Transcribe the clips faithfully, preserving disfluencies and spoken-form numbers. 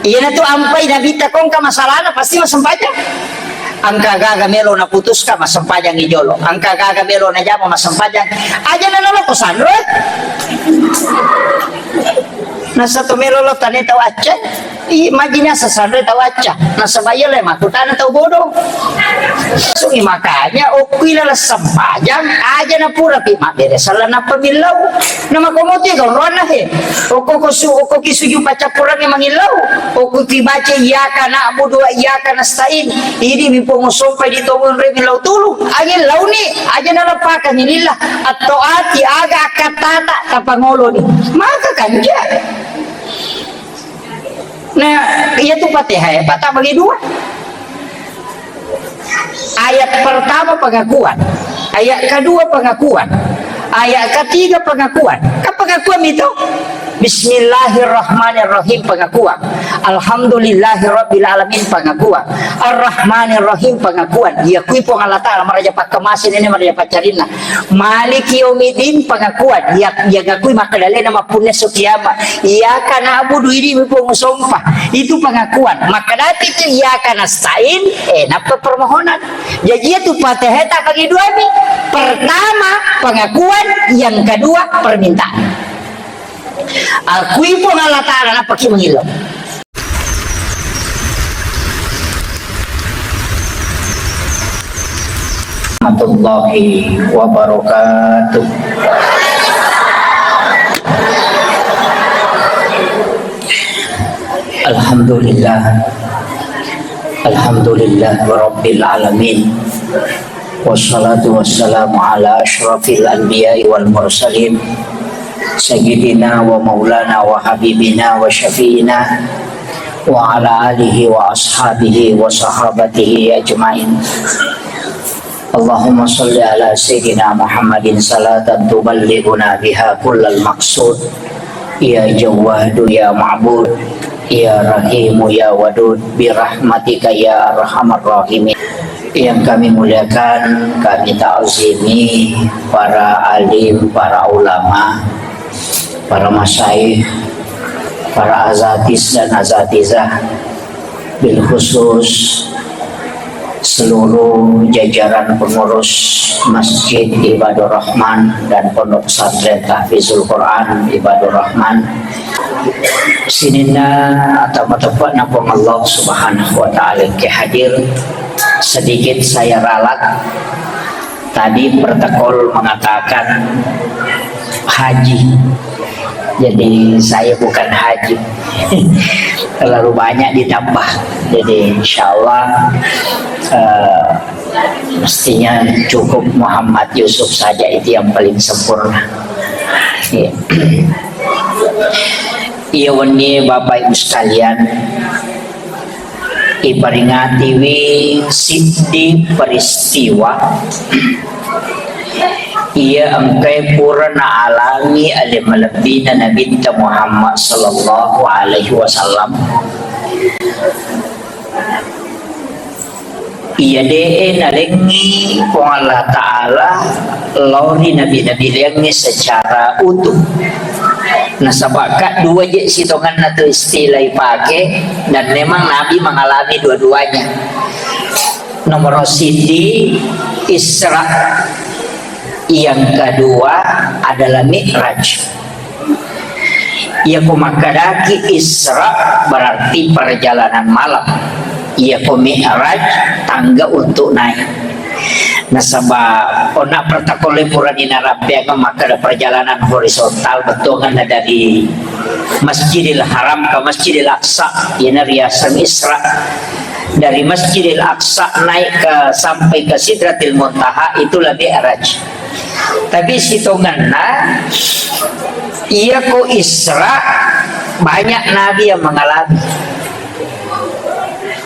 Iyanatu ampai Nabitta ko engka masalahna pasti massempajang. Engka gaga melo naputuska massempajang i jolo. Engka gaga melo najama massempajang. Aja na naloko sanro. Nasa to melo lo tane tau acca. I majina sasanre tau acca. Nasaba iya le makkutana tau bodo. Sungi makanya okkui laleng sempajang aja na pura pi mabbere sella nappa millau. Na makomotu ya gauroanna he. Okko ko su okko ki suju paccappurangnge mangillau. Okko ki baca iyyaka na'budu wa iyyaka nasta'in. Idi mi pongo sompai di tomo re millau tulu. Angin launi aja na lepakan lillah. Atau ati aga akkattata tapangoloni. Maka kanja. Nah, iya tu Fatihah ya, patah bagi dua. Ayat pertama pengakuan, ayat kedua pengakuan, ayat ketiga pengakuan. Kan pengakuan itu? Bismillahirrahmanirrahim pengakuan. Alhamdulillahirabbil alamin pengakuan. Arrahmanirrahim pengakuan. Iya kui Puang Allah Taala maraja pakkamase nene maraja paccarinna. Maliki yaumiddin pengakuan, iya, iya gakui makkeda lena mappunnesso kiamat. Iyyaka na'budu idi mi Puang sompa. Itu pengakuan. Makkeda itu iyyaka nasta'in, eh, nappa permohonan. Jadi itu Fatihah tak bagi dua mi. Pertama pengakuan, yang kedua permintaan. Akui Puang Allah Taala nappa ki mangillau. Warahmatullahi wabarakatuh. Alhamdulillah. Alhamdulillah Rabbil Alamin. Wassalatu wassalamu ala asyrafil anbiya'i wal mursalin. Sayyidina wa maulana wa habibina wa syafi'ina wa ala alihi wa ashabihi wa sahabatihi ajma'in. Allahumma salli ala Sayyidina Muhammadin salatan tuballighuna biha kullal maqsud. Ya Jawwadu ya Ma'bud, ya Rahimu ya Wadud, birahmatika ya arhamar rahimin. Yang kami muliakan, kami ta'zimi para alim, para ulama, para masyayikh, para azatis dan azatizah, bil khusus seluruh jajaran pengurus Masjid Ibadur Rahman dan Pondok Pesantren Tahfizul Quran Ibadur Rahman. Sininna atau tepat na Puang Allah Subhanahu wa Ta'ala ke hadir. Sedikit saya ralat. Tadi protokol mengatakan haji. Jadi saya bukan haji. Terlalu banyak ditambah. Jadi insya Allah, eh, mestinya cukup Muhammad Yusuf saja itu yang paling sempurna. Iya. Iya, wenni Bapak Ibu sekalian, iperingatiwi siddi peristiwa iya engkae pura naalami ale malebbina Nabitta Muhammad sallallahu alaihi wasallam. Iya de'e nalengngi Puang Allah Ta'ala lao ri nabi-nabi liangnge secara utuh. Nasaba ka dua je sitonganna tu istilah ipake, dan memang Nabi mengalami dua-duanya. Nomor siji Isra, yang kedua adalah Mi'raj. Iyako makkedaki Isra berarti perjalanan malam. Iyako Mi'raj tangga untuk naik. Nasaba onna protokolle purani narappeang makkeda perjalanan horizontal bettuanna dari Masjidil Haram ke Masjidil Aqsa, iyana riaseng Isra. Dari Masjidil Aqsa naik ke, sampai ke Sidratil Muntaha, itulah Mi'raj. Tapi sitonganna, iyako Isra, banyak nabi yang mengalami.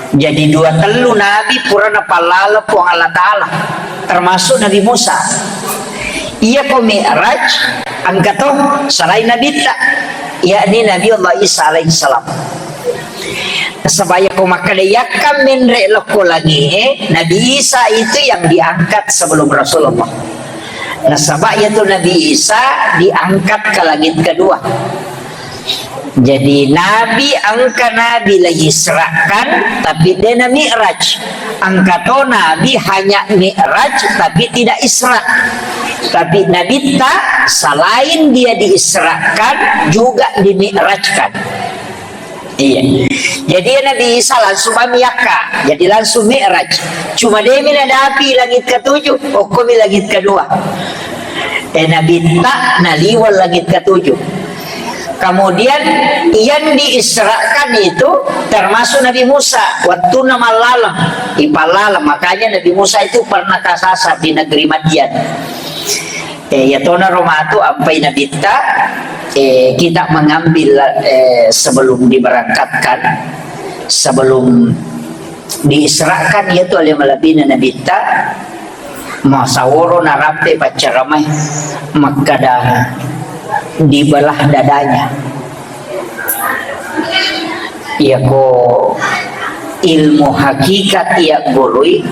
Jadi dua tellu nabi pura napallala Puang Allah Ta'ala, termasuk Nabi Musa. Iyako Mi'raj, engka to selain Nabitta, yakni Nabi Allah Isa alaihissalam. Nasaba iyako makkeda iyakka menre lokko langi'e, Nabi Isa itu yang diangkat sebelum Rasulullah. Nasaba iyatu Nabi Isa diangkat ke langit kedua. Jadi Nabi, engka Nabi la Isra'kan, tapi dena Mi'raj. Engka to Nabi hanya Mi'raj, tapi tidak Isra. Tapi Nabitta selain dia diisrakan, juga dimi'rajkan. Iya. Jadi Nabi Isa langsung mamiakka. Jadi langsung Mi'raj. Cuma demi nadapi langit ketujuh, okkomi langit kedua. Eh, Nabitta naliweng langit ketujuh. Kemudian yang diisrakan itu termasuk Nabi Musa. Waktu mallaleng, ipallaleng. Makanya Nabi Musa itu pernah kesasar di negeri Madian. Eh, ya tona romatu ampai Nabitta, eh, kita mengambil, eh, sebelum diberangkatkan, sebelum diisrakan, yaitu ale malebina Nabitta, masaworo narampe paccaramai, makkada dibelah dadanya. Iyako ilmu hakikat iya gurui,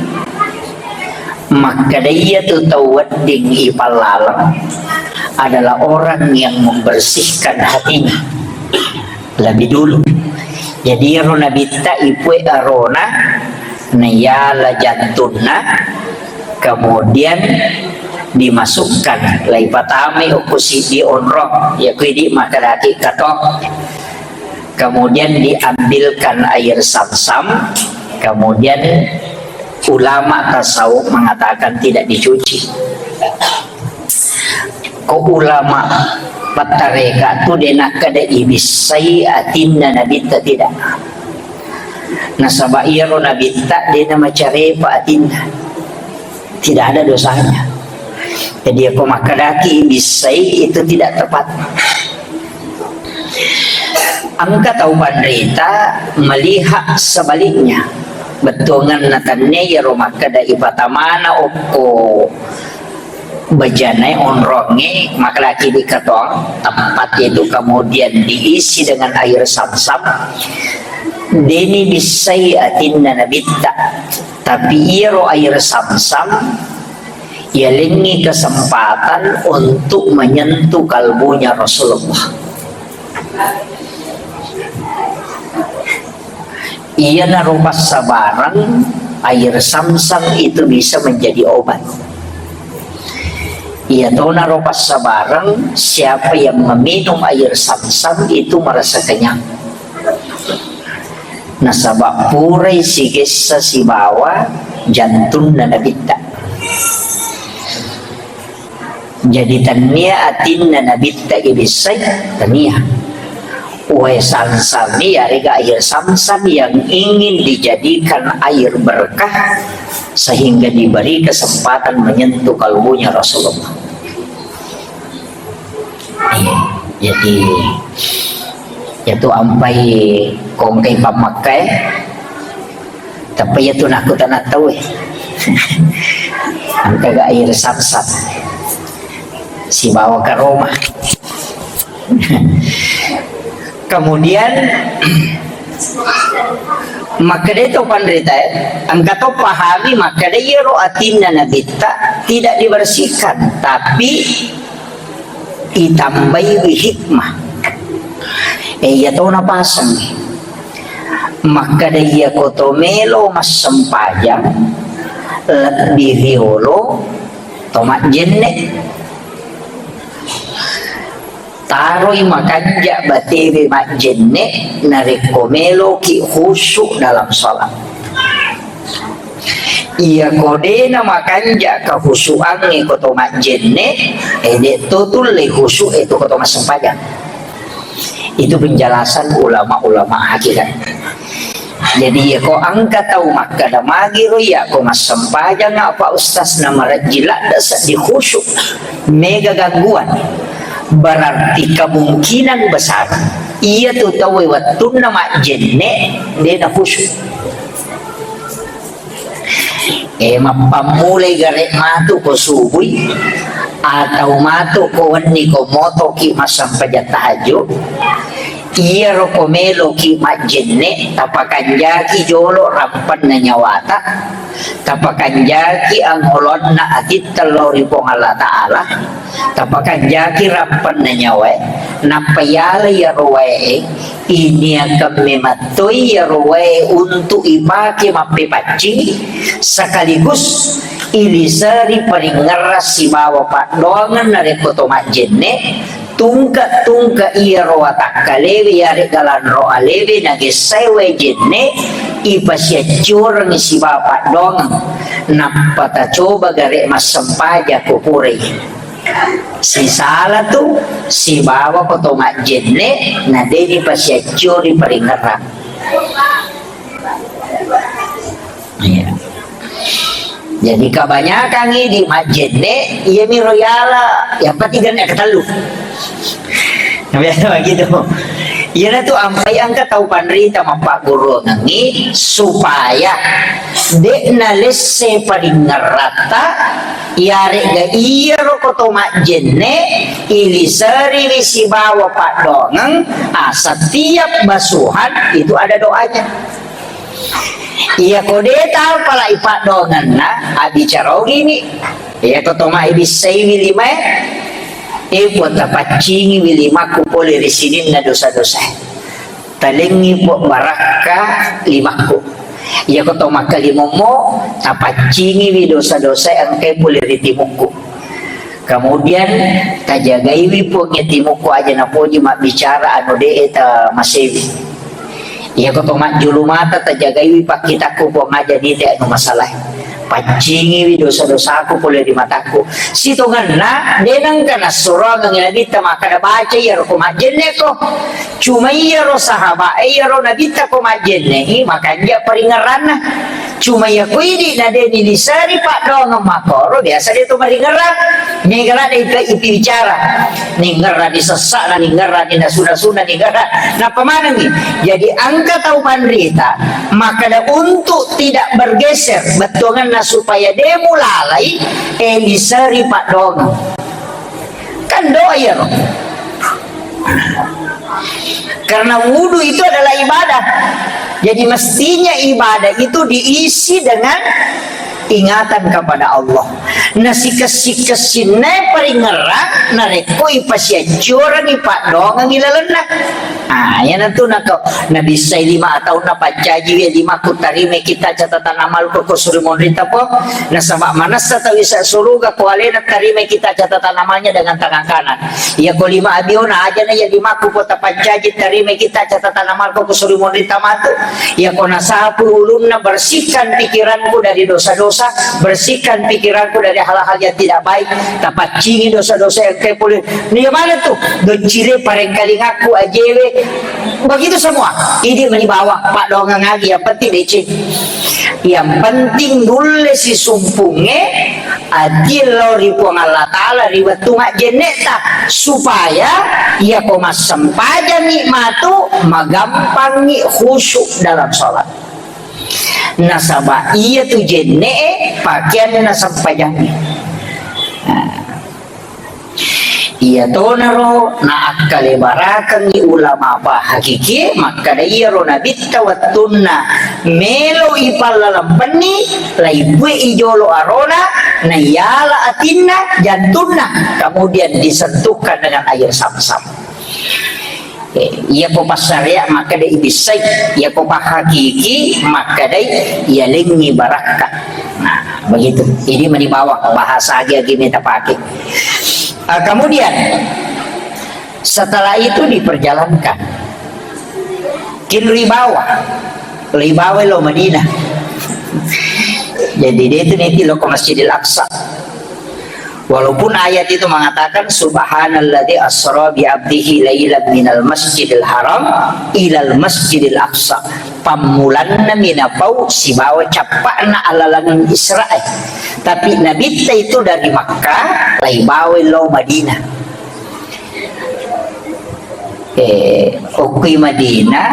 makkada iyatu tau wedding ipallaleng adalah orang yang membersihkan hatinya lebih dulu. Jadi ero Nabitta ipue arona, naiyala jantunna, kemudian dimasukkan, laipatamai okko siddi onrong, yakuidi makkedaki katong. Kemudian diambilkan air zam-zam, kemudian ulama tasawuf mengatakan tidak dicuci. Ko ulama pattareka tu de nakkeda ibissai atinna Nabitta, tidak. Nasaba iyaro Nabitta de namacarepa atinna. Tidak ada dosanya. Jadi, ko makkedaki ibissai, itu tidak tepat. Engka tau panrita melihat sebaliknya. Bettuanganna tennia iyaro makkeda ipatamana okko bejanae onrongnge, makkedaki di katong, tempat itu kemudian diisi dengan air zam-zam. Deni bissai atinna Nabitta. Tapi iyaro air zam-zam, yalengngi kesempatan untuk menyentuh kalbunya Rasulullah. Iyanaro passabareng, air zam-zam itu bisa menjadi obat. Iyatonaro passabareng, siapa yang meminum air zam-zam itu merasa kenyang. Nasaba purai sigessa sibawa jantunna Nabitta. Jadi, tennia atinna Nabitta ibissai, tennia. Wae Zamzam, yarega air Zamzam yang ingin dijadikan air berkah sehingga diberi kesempatan menyentuh kalbunya Rasulullah. Iya, jadi, yatu ampai kongkai pammakkai, tapi yatu nakutana tau, eh. Engkaga air Zamzam sibawa karoma. Kemudian, makkeda to panrita, eh, engka to pahami makkeda iyaro atinna Nabitta tidak dibersihkan, tapi itambaiwi hikmah. Eh, iya to napaseng. Makkeda iyako to melo massempajang, lebbi riolo to majjenne. Taroi makanja batewe majjenne narekko meloki khusyuk dalam sholat. Iyako dena makanja kahusuangnge ko to majjenne, eh, de to tulle khusyuk e to ko to massempajang. Itu penjelasan ulama-ulama hakikat. Jadi, iyako engka tau makkeda, "Magiro iyako massempajang, Pak Ustaz, namarejji ladde seddi khusyuk, mega gangguan." Berarti kemungkinan besar iyatu tauwe wettunna majjenne dena khusyuk. Eh, mappammulai gare matu ko subui, atau matu ko wenni ko motoki massempajang tahajud, iyaro ko meloki majjenne, tapakanjaki jolo rampenna nyawata, Tapakanjaki angolonna atitta lao ri Puang Allah Ta'ala, tapakanjaki rappanna nyawae, nappa yala iyaro wae'e, iniakang memettoi iyaro wae untuk ipake mappepaccing, sekaligus iliseri paringerrang sibawa paddoangeng narekko to majjenne, tungke-tungke iyaro watakkalewe, iyare'ga lanro alewe, nagessae wae jenne, ipasiaccorengngi sibawa paddoangeng, nappa tacoba gare massempajang ko purai. Sisala tu, sibawa ko to majjenne, na de nipasiaccori paringerrang. Iya. Jadi, kebanyakan idi majjenne, iyamiro yala, yang penting kan ketellu. Biasa begitu. Iyana tu ampai engka tau panrita mappagguruangengngi supaya de nalesse paringerratta, iyare'ga iyaro ko to majjenne, iliseriwi sibawa paddoangeng, a, setiap basuhan itu ada doanya. Iyako de tau pala ipaddoangenna, abbicara ogini. Iyako to mabbissaiwi limae, e, Puang, tapaccingiwi limakku pole ri sininna dosa-dosae. Talengngi, Puang, barakka limakku. Iyako to makkalimommo, tapaccingiwi dosa-dosae engkae pole ri timukku. Kemudian, tajagaiwi, Puang, e, timukku aja napoji mabbicara anu de'e tamasewi. Iyako to majjulu mata, tajagaiwi pakkitakku, Puang, aja nite anu masalae. Paccingiwi dosa-dosaku pole ri matakku. Sitongenna, de nengka nassuroangengngi Nabitta makkeda, "Baca iyaro ko majjenneko." Cuma iyaro sahabat e, iyaro Nabitta ko majjenne i, makanja paringerranna. Cuma iyako idi na de niliseri paddoangeng makkoro, biasa de to maringerrang. Mega ladde ipi-, ipibicara. Ningerrani sessana, ningerrani nasu-nasuna, ningerra. Nappa manengngi. Jadi engka tau panrita, makkeda untuk tidak bergeser bettuangenna supaya de mulalai, e, liseri paddoangeng. Kan doa iyaro. Karena wudu itu adalah ibadah. Jadi mestinya ibadah itu diisi dengan ingatan kepada Allah. Nasikessi-kessinna paringerrang narekko ipasiaccurengngi paddoangengngi lalenna. Ah, iyanatu nako nabissai lima taunna paccajiwi limakku tarimai kita catatan amalku ko suri monrita, Puang. Nasaba manessa tau isa suruga ko alena tarimai kita catatan amalnya dengan tangan kanan. Iyako lima abiona, ajana iya limakku, Puang, tapaccaji, tarimai kita catatan amalku ko suri monrita matu. Iyako nasapu ulunna, bersihkan pikiranku dari dosa-dosa, bersihkan pikiranku dari hal-hal yang tidak baik, tapaccingi dosa-dosa yang engkae pole. Iya mana tu? Doccire parengkalingakku ajewe. Begitu semua. Idi mani bawang, paddoangeng agi, yang penting deceng. Yang penting nulle sisumpungnge, atie lao ri Puang Allah Ta'ala ri wettu majjenne'ta, supaya iyako massempajangngi matu, magampangngi khusyuk dalam sholat. Nasaba iyatu jenne'e pakeanna sempajangnge. Nah. Iyatonaro naakkalebarakeng ulama pahakikie, makkeda iyaro Nabitta wettunna melo ipallalempenni, laipuei jolo arona, naiyala atinna, jantunna, kemudian disentuhkan dengan air Zamzam. Eh, iyako passarea makkedai ibissai, iyako pahakiki makkedai iyalengngi barakka. Nah, begitu. Ini mani bawang bahasa agi-agi meta pakai. Ah, kemudian setelah itu diperjalankan. Kin ribawa, ribawa lo Madinah. Jadi dia itu nanti lo ke Masjidil Aqsa. Walaupun ayat itu mengatakan, "Subhanalladzi asra bi abdihi lailan minal masjidil haram ilal masjidil aqsa." Pammulanna minapau sibawa cappa'na alalangeng Isra'e. Tapi Nabitta itu dari Makkah, laibawa lao Madinah. Eh, okkoi Madinah,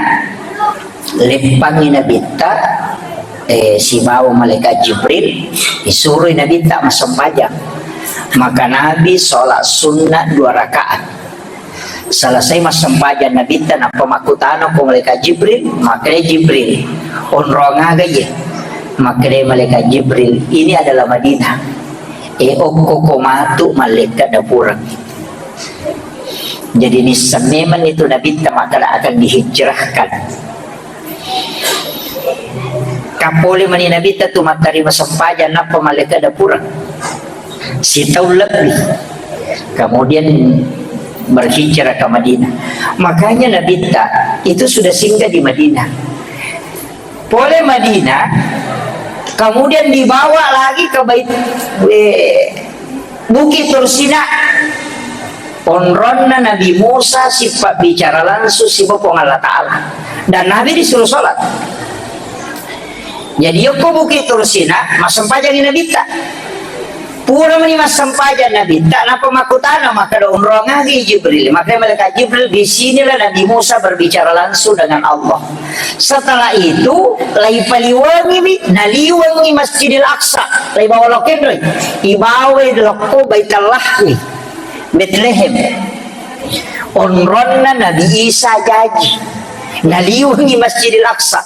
leppangngi Nabitta, eh, sibawa malaikat Jibril, isuroi Nabitta massempajang. Maka Nabi sholat sunnah dua rakaat. Selesai massempajang Nabitta, nappa makkutana ko malaikat Jibril, makkedai Jibril, "Onrong aga iye?" Makkedai malaikat Jibril, "Ini adalah Madinah. E, okko ko matu mallekka dapureng." Jadi nisseng memang itu Nabitta makkeda akan dihijrahkan. Kapole mani Nabitta tu mattarima sempajang nappa mallekka dapureng. Sitaung lebih. Kemudian berhijrah ke Madinah. Makanya Nabitta itu sudah singgah di Madinah. Pole Madinah, kemudian dibawa lagi ke Bait, eh, Bukit Tursina. Onronna Nabi Musa sipabbicara langsung siba Puang Allah Ta'ala. Dan Nabi disuruh sholat. Jadi, yokko Bukit Tursina, massempajangi Nabitta. Pura mani massempajang Nabitta, nappa makkutana, makkeda, "Onrong agi Jibril?" Makkeda malaikat Jibril, "Di sinilah Nabi Musa berbicara langsung dengan Allah." Setelah itu, laipaliwengiwi, naliwengi Masjidil Aqsa, laibawa lokko enroi, ibawai lokko Baitallahmi, Betlehem. Onronna Nabi Isa jaji, naliwengi Masjidil Aqsa.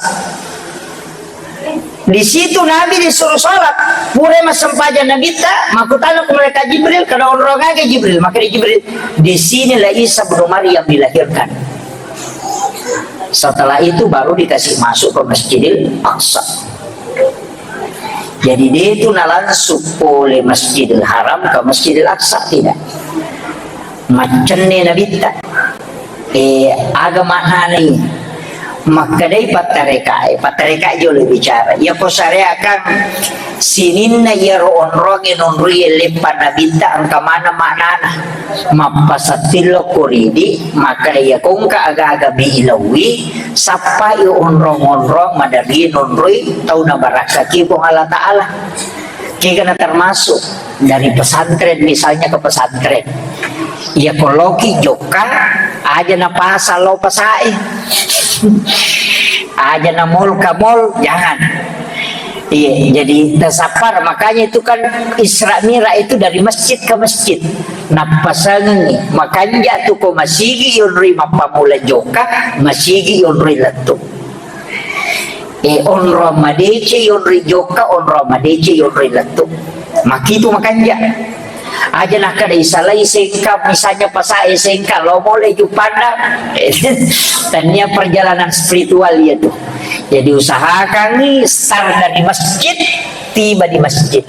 Di situ Nabi disuruh sholat. Pura massempajang Nabitta, makkutana ku malaikat Jibril, "Kada onrong aga Jibril?" Makkeda Jibril, "Di sinilah Isa bin Maryam dilahirkan." Setelah itu baru dikasih masuk ke Masjidil Aqsa. Jadi, de tu nalangsung pole Masjidil Haram ke Masjidil Aqsa, tidak. Maccenne Nabitta. Eh, aga maknanai? Makkedai pattarekae, pattarekae jolo bicara. Iya ko sareakang sininna iyaro onronge nonroi leppa Nabitta engka maneng maknana. Mappasattillo ko ridi, makkeda iya ko engka aga-aga mi ilaui, sappai onrong-onrong maderri nonroi tau nabarakkaki Puang Allah Ta'ala. Kegana termasuk dari pesantren, misalnya ke pesantren. Iya ko loki jokka, aja na pasang lo pasae. Aja na mall ka mall, jangan. Iya, jadi tasappar. Makanya itu kan Isra Mi'raj itu dari masjid ke masjid. Nappasangengi, makanja tu ko masigi yonroi mappamula jokka, masigi yonroi lettu. Eh, onrong madeceng yonroi jokka, onrong madeceng yonroi lettu. Makitu makanja. Aja nakkeda isalai sengka, misalnya pasae sengka, lo mole Juppandang. Tania perjalanan spiritual iya tu. Jadi usahakangi start dari masjid, tiba di masjid.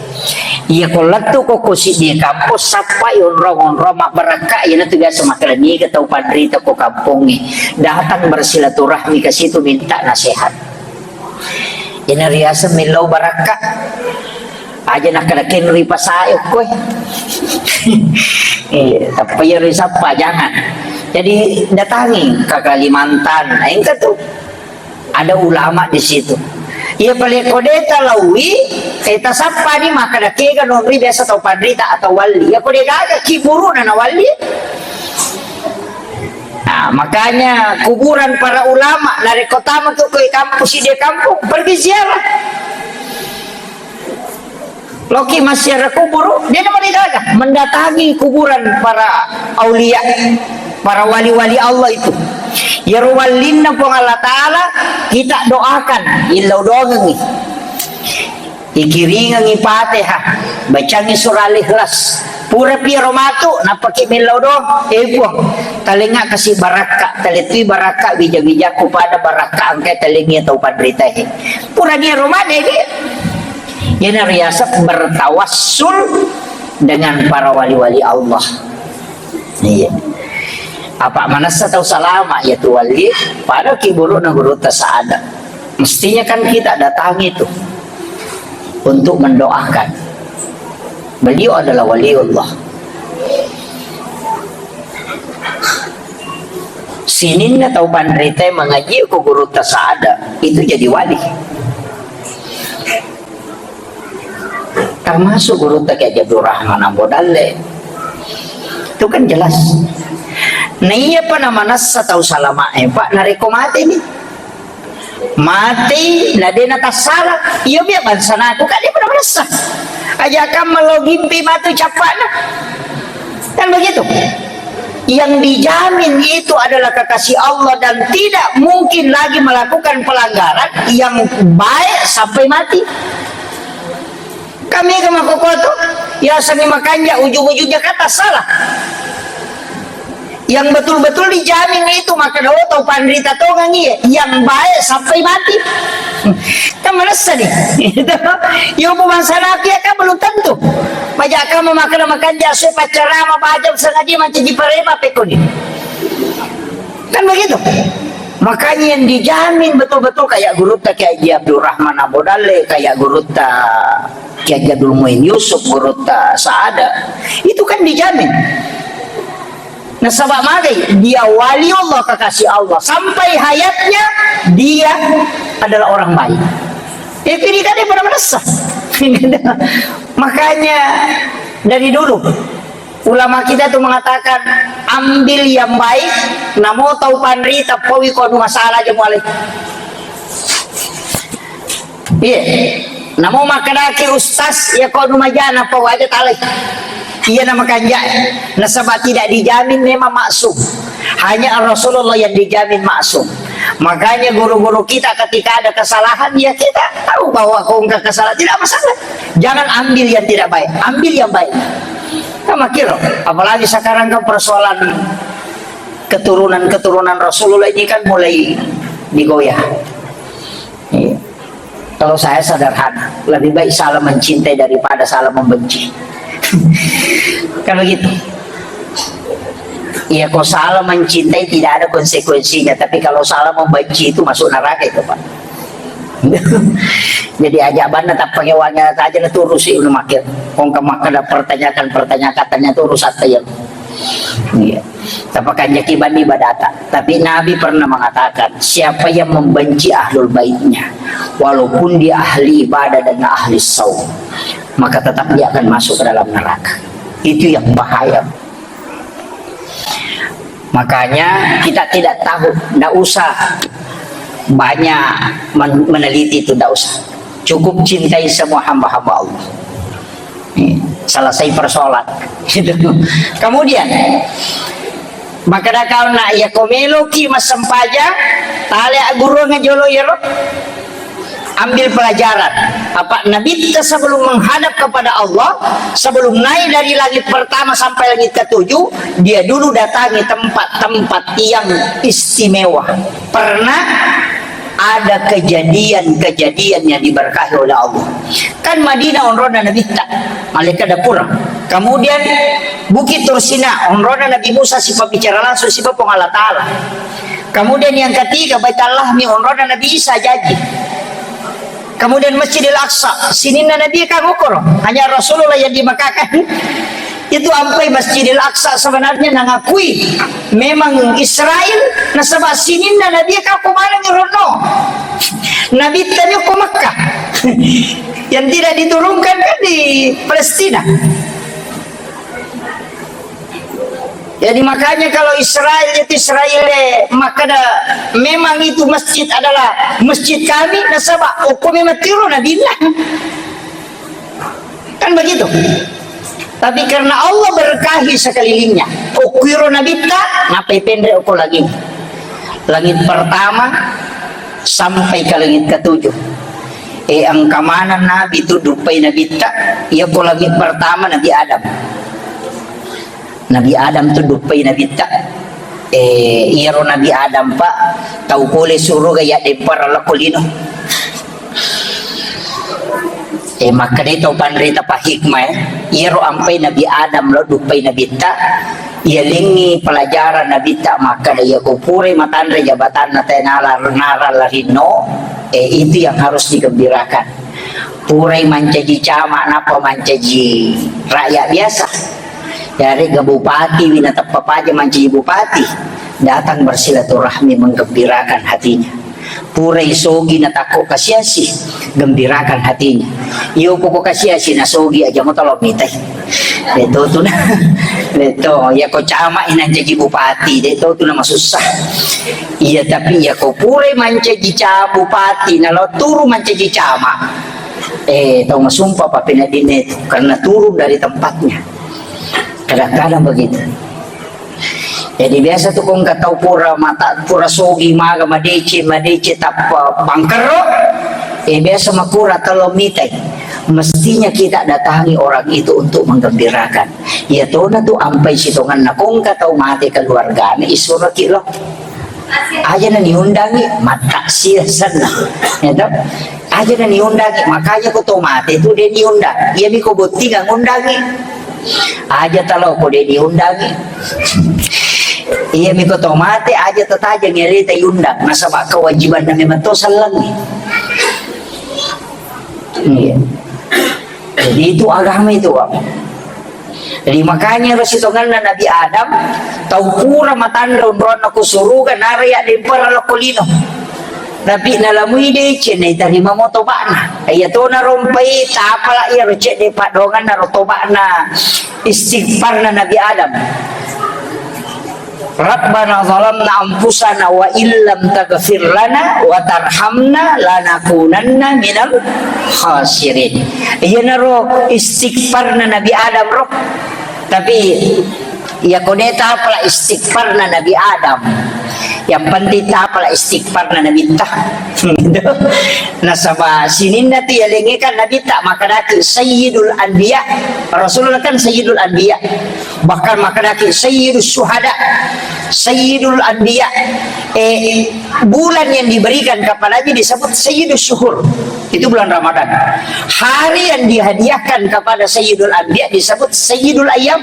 Iya ko lettu ko, ko siddi kampong, sappai onrong-onrong mabbarakka, iyanatu biasa makkeda niga tau panrita ko kampongnge datang bersilaturahmi ke situ minta nasihat. Ina riaseng millau barakka. Aja nakkeda kenri pasae okkoe. Eh, tappa iyaro sappa, jangan. Jadi datangi ke Kalimantan, engka tu. Ada ulama di situ. Iya pale ko de talaui, eh, tasappani makkeda kega nonri biasa tau panrita atau wali. Iya ko de gaga kiburuna na wali. Nah, makanya kuburan para ulama, narekko tama tu ko kampung, siddi kampung, pergi ziarah. Loki massiara kuburu, de na marigaga mendatangi kuburan para aulia, para wali-wali Allah itu. Iyaro wallinna Puang Allah Ta'ala, kita doakan, illau doangengi. Ikiringengi Fatihah, bacangi surah Al-Ikhlas. Pura piaro matu, nappaki millau doang, eh Puang, talenga kasi barakka, talettui barakka, wija-wijaku pada barakka, engkai talengi tau panritae. Pura niaro matu, eh. Iyana riaseng bertawassul dengan para wali-wali Allah. Iya. Apa manessa tau salama, iya tu wali, pada ki burukna gurutta saada. Mestinya kan kita datangi tu untuk mendoakan. Beliau adalah waliullah. Sininna tau panrita mengaji ko gurutta saada, itu jadi wali. Termasuk gurutta Kiai Abdul Rahman Ambo Dalle. Itu kan jelas. Nah, iya pa namanassa tau salama, eh, Pak, narekko mate ni. Mate, na de natassala. Iya, biar bangsa naku, kan dia pernah merasa. Aja kamu lo gimpi matu capana. Kan begitu. Yang dijamin itu adalah kekasih Allah dan tidak mungkin lagi melakukan pelanggaran yang baik sampai mati. Kami ke makokoto, ya seni makanja ujung-ujungnya kata salah. Yang betul-betul dijamin itu maka dolo tau panrita tongang iya, yang baik sampai mati. Kan manessa nih. Yo, bu bangsa napi ya kan belum tentu. Majaka memakai makanja saya pacarama bajang sengaja mancaji parema pekoni. Kan begitu. Makanya yang dijamin betul-betul kayak gurutta Kiai Haji Abdul Rahman Abu Dalle, kayak gurutta Kiai Haji Abdul Muin Yusuf, gurutta Saada. Itu kan dijamin. Nasaba magai, dia wali Allah, kekasih Allah. Sampai hayatnya, dia adalah orang baik. Ya, kiri kan dia pada merasa. Makanya, dari dulu, ulama kita tuh mengatakan, "Ambil yang baik, namo tau panrita, paui ko anu masalah aja mulai." Iya. Namo makkedaki ustaz, ya ko anu majana, pau aja talai. Iya, nama kanja. Nasaba tidak dijamin memang maksum. Hanya Rasulullah yang dijamin maksum. Makanya guru-guru kita ketika ada kesalahan, ya kita tahu bahwa kau enggak kesalahan, tidak masalah. Jangan ambil yang tidak baik, ambil yang baik. Kan makiro, apalagi sekarang kan persoalan keturunan-keturunan Rasulullah ini kan mulai digoyah. Iya. Kalau saya sederhana, lebih baik salah mencintai daripada salah membenci. Kan begitu. Iya, kok salah mencintai tidak ada konsekuensinya, tapi kalau salah membenci itu masuk neraka itu, Pak. Jadi aja banna tappa wangi aja na turusi unu makkeda. Kong ka makkeda pertanyakan, pertanyakan, tanya terus apa ya. Iya. Tappa kanjaki banni ibadata. Tapi Nabi pernah mengatakan, siapa yang membenci ahlul baitnya, walaupun dia ahli ibadah dan ahli saum, maka tetap dia akan masuk ke dalam neraka. Itu yang bahaya. Makanya kita tidak tahu, ndak usah banyak men-, meneliti itu, ndak usah. Cukup cintai semua hamba-hamba Allah. Nih, selesai persoalan. Gitu. Kemudian, makkeda kau na, iya ko meloki massempajang, tale agguruang jolo iyaro. Ambil pelajaran. Apa Nabitta sebelum menghadap kepada Allah, sebelum naik dari langit pertama sampai langit ketujuh, dia dulu datangi tempat-tempat yang istimewa. Pernah ada kejadian-kejadian yang diberkahi oleh Allah. Kan Madinah onrona Nabitta, malaikat dapur. Kemudian Bukit Tursina, onrona Nabi Musa, sipabbicara langsung sipa Puang Allah Ta'ala. Kemudian yang ketiga, Baitul Lahmi, onrona Nabi Isa jaji. Kemudian Masjidil Aqsa, sininna Nabi kan ukoro. Hanya Rasulullah yang di Mekah kan. Itu ampai Masjidil Aqsa sebenarnya nangakui memang Israel, nasaba sininna Nabi kan kumaneng ronno. Nabi tadi ke Mekah. Yang tidak diturunkan kan di Palestina. Jadi makanya kalau Israel itu Israel, eh, maka da, memang itu masjid adalah masjid kami, nasaba okko memang tiro Nabi lah. Kan begitu. Tapi karena Allah berkahi sekelilingnya, okko iro Nabitta, napai penre okko lagi. Langit pertama sampai ke langit ketujuh. Eh, engka maneng Nabi tu duppai Nabitta, iya ko langit pertama Nabi Adam. Nabi Adam tu duppai Nabitta. Eh, iyaro Nabi Adam, Pak, tau pole suruga iya dempara lako lino. Eh, makkedai tau panrita pa hikmah, eh. Iyaro ampai Nabi Adam lo duppai Nabitta, iyalengngi pelajaran Nabitta makkeda, iya ko purai matanre jabatanna tae nala-, nara larinno, eh, itu yang harus digembirakan. Purai mancaji camat, nappa mancaji rakyat biasa. Yarega bupati wi nateppa paja mancaji bupati, datang bersilaturahmi, menggembirakan hatinya. Purai sogi natakko kasiasi, gembirakan hatinya. Iyo poko kasiasi nasogi aja mo tolo mitai. Deto tu na, deto, iya ko camat ina jadi bupati, deto tu na masussa. Iya, tapi iya ko purai mancaji ca-, bupati, nalo turu mancaji camat. Eh, tau masumpa pa penadine tu, karena turun dari tempatnya. Kadang-kadang begitu. Jadi biasa tu kong ka tau pura mata, pura sogi maga madece, madece tappa bangkerro. Eh, biasa makura talo mitai. Mestinya kita datangi orang itu untuk menggembirakan. Iya tona tu ampai sitonganna kong ka tau mate keluargana isuraki lo. Aja na niundangi, matta sia senna. Ya toh? Aja na niundangi, makanya ko to mate tu de niundang. Iya mi ko botting ngundangi. Aja talo ko de niundangi. Iya mi ko to mate, aja tataja ngereta iundang. Nasaba kewajibanna memang to sellengi. Iya. Jadi itu agama itu, Pak. Jadi makanya ro sitonganna Nabi Adam, tau pura matanre onronna ko suruga, nara ya dempara lokko lino. Tapi nalamui deceng, naitarima mo toba'na. Iya tona rompai, tapala iya ro cedde padonganna ro toba'na istighfarna Nabi Adam. Rabbana zalamna anfusana wa illam taghfir lana wa tarhamna lanakunanna minal khasirin. Iyanaro istighfarna Nabi Adam ro. Tapi iya kone tapala istighfarna Nabi Adam. Yang penting tapala istighfarna Nabi ta. Nasaba sininna tu yalengnge kan Nabi ta makadaki Sayyidul Anbiya. Rasulullah kan Sayyidul Anbiya. Bahkan makkedaki Sayyidus Syuhada, Sayyidul Anbiya. Eh, bulan yang diberikan kepadanya disebut Sayyidus Syuhur. Itu bulan Ramadan. Hari yang dihadiahkan kepada Sayyidul Anbiya disebut Sayyidul Ayyam.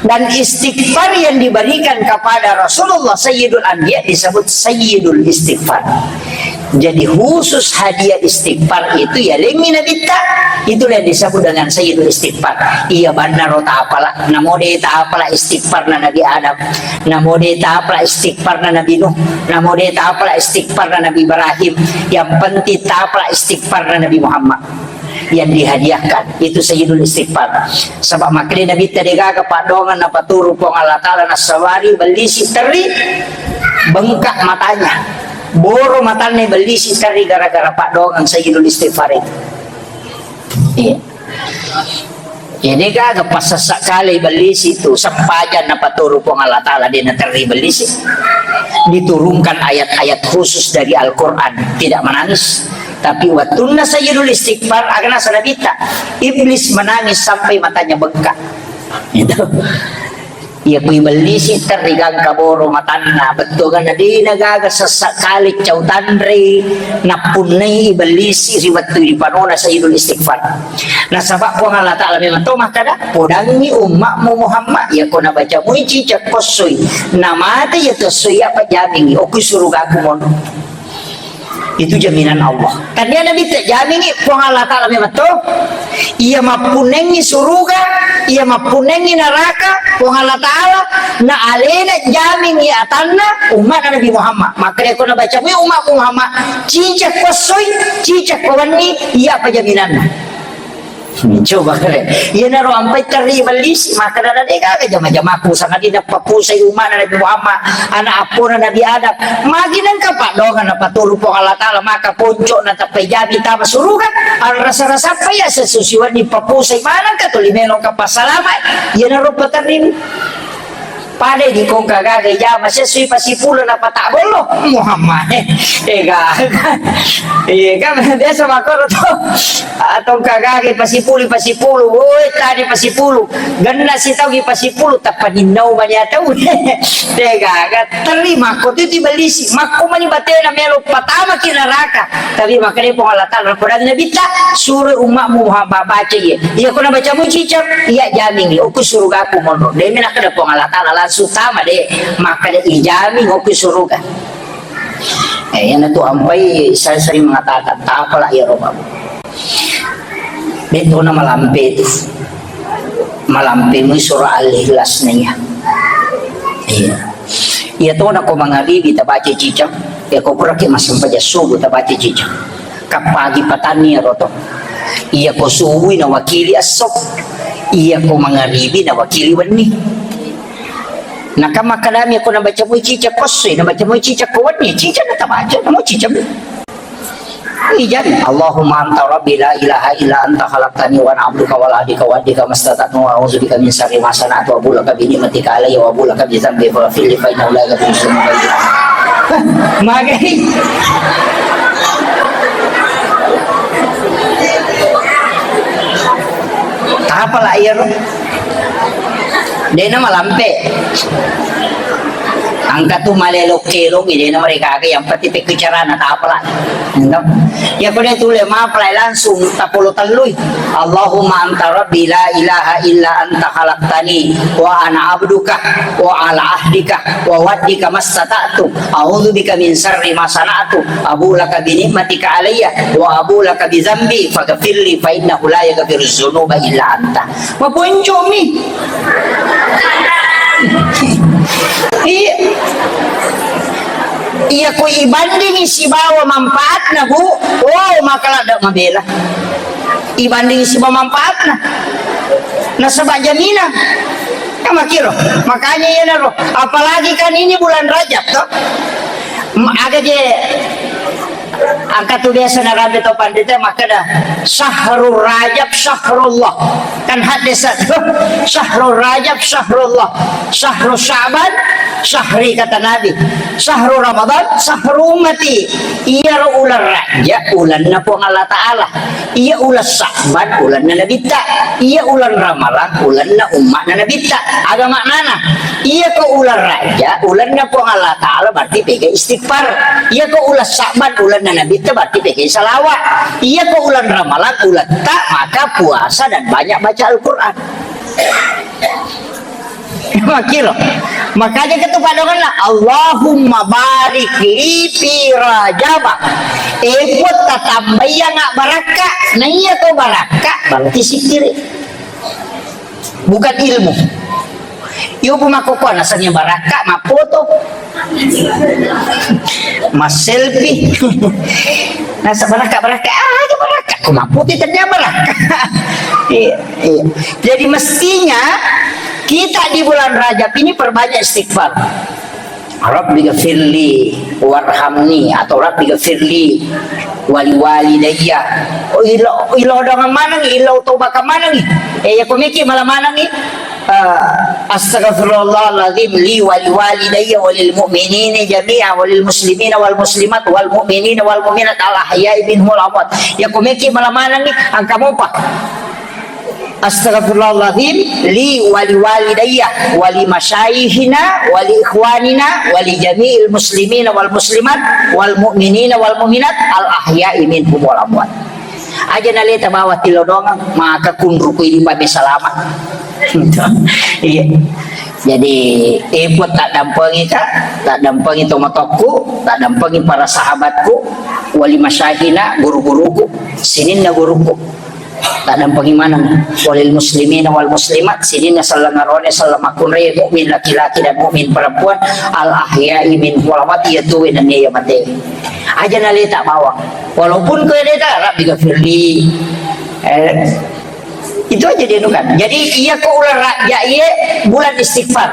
Dan istighfar yang diberikan kepada Rasulullah Sayyidul Anbiya disebut Sayyidul Istighfar. Jadi khusus hadiah istighfar itu ya lengi Nabitta, itulah yang disebut dengan Sayyidul Istighfar. Iya banna ro tapala, namo de tapala istighfarna Nabi Adam, namo de tapala istighfarna Nabi Nuh, namo de tapala istighfarna Nabi Ibrahim, yang penting tapala istighfarna Nabi Muhammad yang dihadiahkan, itu Sayyidul Istighfar. Sebab makanya Nabitta degaga padongan napaturu Puang Allah Ta'ala nasawari bellisi teri bengkak matanya. Boro matanna bellisi terri gara-gara paddoangeng Sayyidul Istighfar itu. Iya. Jadi gaga passessa kale bellisi itu, sempajan napaturu Puang Allah Ta'ala de naterri bellisi. Diturunkan ayat-ayat khusus dari Al-Quran, tidak menangis. Tapi wattunna Sayyidul Istighfar, aga naseng Nabitta, iblis menangis sampai matanya bengkak. Itu. Iya, kui bellisi terri gangka boro matanna, bettuanna de nagaga sessa kale cau tanre nappunnai bellisi ri wettu ripanona Sayyidul Istighfar. Nasaba Puang Allah Ta'ala memang to makkada, podangi ummatmu Muhammad, iya ko nabaca mui cicak kossoi, namate iya tossoi, apa jamingi, okui surugaku mono. Itu jaminan Allah. Tania Nabitta jamingi Puang Allah Ta'ala memang to. Iya mappunnengi suruga, iya mappunnengi neraka, Puang Allah Ta'ala, na alena jamingi atanna ummat Nabi Muhammad. Maka dia kona baca mui ummat Muhammad, cicak kossoi, cicak kowenni, iya apa jaminanna? Coba kare. Iyanaro ampai terri bellisi, makkeda de gaga jama-jamaku, sangadinna papusai umana Nabi Muhammad, anak appona Nabi Adam. Magi nengka paddoangeng napaturu Puang Allah Ta'ala, maka ponco natappai jabi tama suruga, arasa-rasa apa ya sesusiwanni papusai manengka tuli melongka passalama. Iyanaro paterri. Pada di kongka gaga jama sessui pasipulo na pata bollo Muhammad. Eh, gaga. Iya, kan biasa makkoro to. Atongka gaga pasipulu, pasipulu. Woi, tadi pasipulu. Genna sitau gi pasipulu, tappa ninnau mani atau. Deh, gaga. Terima ko tu ti bellisi. Makko mani batena melo patama ki neraka. Tapi makanya Puang Allah Ta'ala, Quran Nabi ta, suruh umatmu Muhammad baca iya. Iya, ko nabaca mu cicak, iya jamin, oku surugaku monro. Demi nakkeda Puang Allah Ta'ala langsung tama de, makkeda ijamin oku suruga. Eh, iyana tu ampai saya sering mengatakan, tak apalah ya Rob. Betona malampe tu. Malampe mu surah Al-Ikhlas na iya. Iya. Iya tona ko mangaribi tabaca cicak, iya ko puraki massempajang subuh tabaca cicak. Kappagi patanni iyaro to. Iya ko subui nawakili esso. Iya ko mangaribi nawakili wenni. Naka makkadami ko nabaca mui cicak ko esso, nabaca mui cicak ko wenni, cicak na tabaca, namo cicak. Ijan, Allahumma anta rabbi la ilaha illa anta khalaqtani wa ana abduka wa ana abduka wa abdika mastata'tu wa a'udzu bika min syarri ma sana'tu wa abu laka bi ni'matika alayya wa abu laka bi dzambi faghfirli fa innahu la yaghfiru dzunuba illa anta. Magai. Apa lah iya, Ro? Dena malampe. Engka tu malelo kelong, dena mereka ke yang penting pekki carana tapala. Ento. Ya ko de tule mapalai langsung tapolo tellui. Allahumma anta rabbi la ilaha illa anta khalaqtani wa ana abduka wa ala ahdika wa wa'dika mastata'tu. A'udzu bika min syarri ma sana'tu. Abu laka bi ni'matika alayya wa abu laka bi dzambi faghfirli fa innahu la yaghfiru dzunuba illa anta. Maponcomi. Iya. Iya, ko ibandingi sibawa manfaatna, Bu. Oh, maka ladde mabela. Ibandingi sibawa manfaatna. Nasaba jaminan. Ya, makiro. Makanya iya naro. Apalagi kan ini bulan Rajab, toh. M-, aga je Engka tu biasa narambe tau pandita makkeda, "Syahrul Rajab syahrullah." Kan hadis satu, "Syahrul Rajab syahrullah. Syahrul Sya'ban syahri," kata Nabi. "Syahrul Ramadan syahru ummati." Iyaro uleng Rajab ulenna Puang Allah Ta'ala. Iya uleng Sya'ban ulenna Nabitta. Iya uleng Ramalang ulenna ummatna Nabitta. Aga maknana? Iya ko uleng Rajab ulenna Puang Allah Ta'ala berarti pega istighfar. Iya ko uleng Sya'ban ulenna Nabitta berarti pega salawat. Iya ko uleng Ramalang uletta maka puasa dan banyak baca Al-Quran. Makiro. Makanya ketu padonganna, "Allahumma barik li fi Rajaba." Eh, Puang, tatambaianga barakka. Nah, iya ko barakka, berarti sikkiri. Bukan ilmu. Yo, bu makkokkoe nasengnge barakka, mappoto. Masselfie. Nasa barakka, barakka. Ah, aja barakka. Ko mappoto tennia barakka. Iya, iya. Jadi mestinya kita di bulan Rajab ini perbanyak istighfar. Rabbi ghafirli warhamni atau Rabbi ghafirli wali walidayya. Oh, ilo, ilo dengan mana nih? Ilo toba ke mana nih? Eh, ya, komiki malah mana nih? Eh, astaghfirullahaladzim li wali walidayya walil mu'minina jami'a walil muslimina wal muslimat wal mu'minina wal mu'minat al ahya'i minhum wal amwat. Ya, komiki malah mana nih? Angka mopa. Astaghfirullahaladzim li wali walidayya wali masyayikhina wali ikhwanina wali jami'il muslimina wal muslimat wal mu'minina wal mu'minat al ahya'i minhum wal amwat. Aja naleta bawa tilodongang, maka kunruku ini pabe salama. Iya. Jadi, eh, Puang, tak dampengi, tak, tak dampengi tomatokku, tak dampengi para sahabatku, wali masyayikhina, guru-guruku, sininna guruku. Taddampengi maneng walil muslimina wal muslimat, sininna selleng arone, selleng makkunrai, mukmin laki-laki dan mukmin perempuan, al ahya'i minhum wal amwat, iya tuwe nennia iya mate. Aja naleta bawang. Walaupun ko leta, Rabbi ghafirli. Eh, itu aja dia kan. Jadi, iya ko uleng Rajab iye bulan istighfar.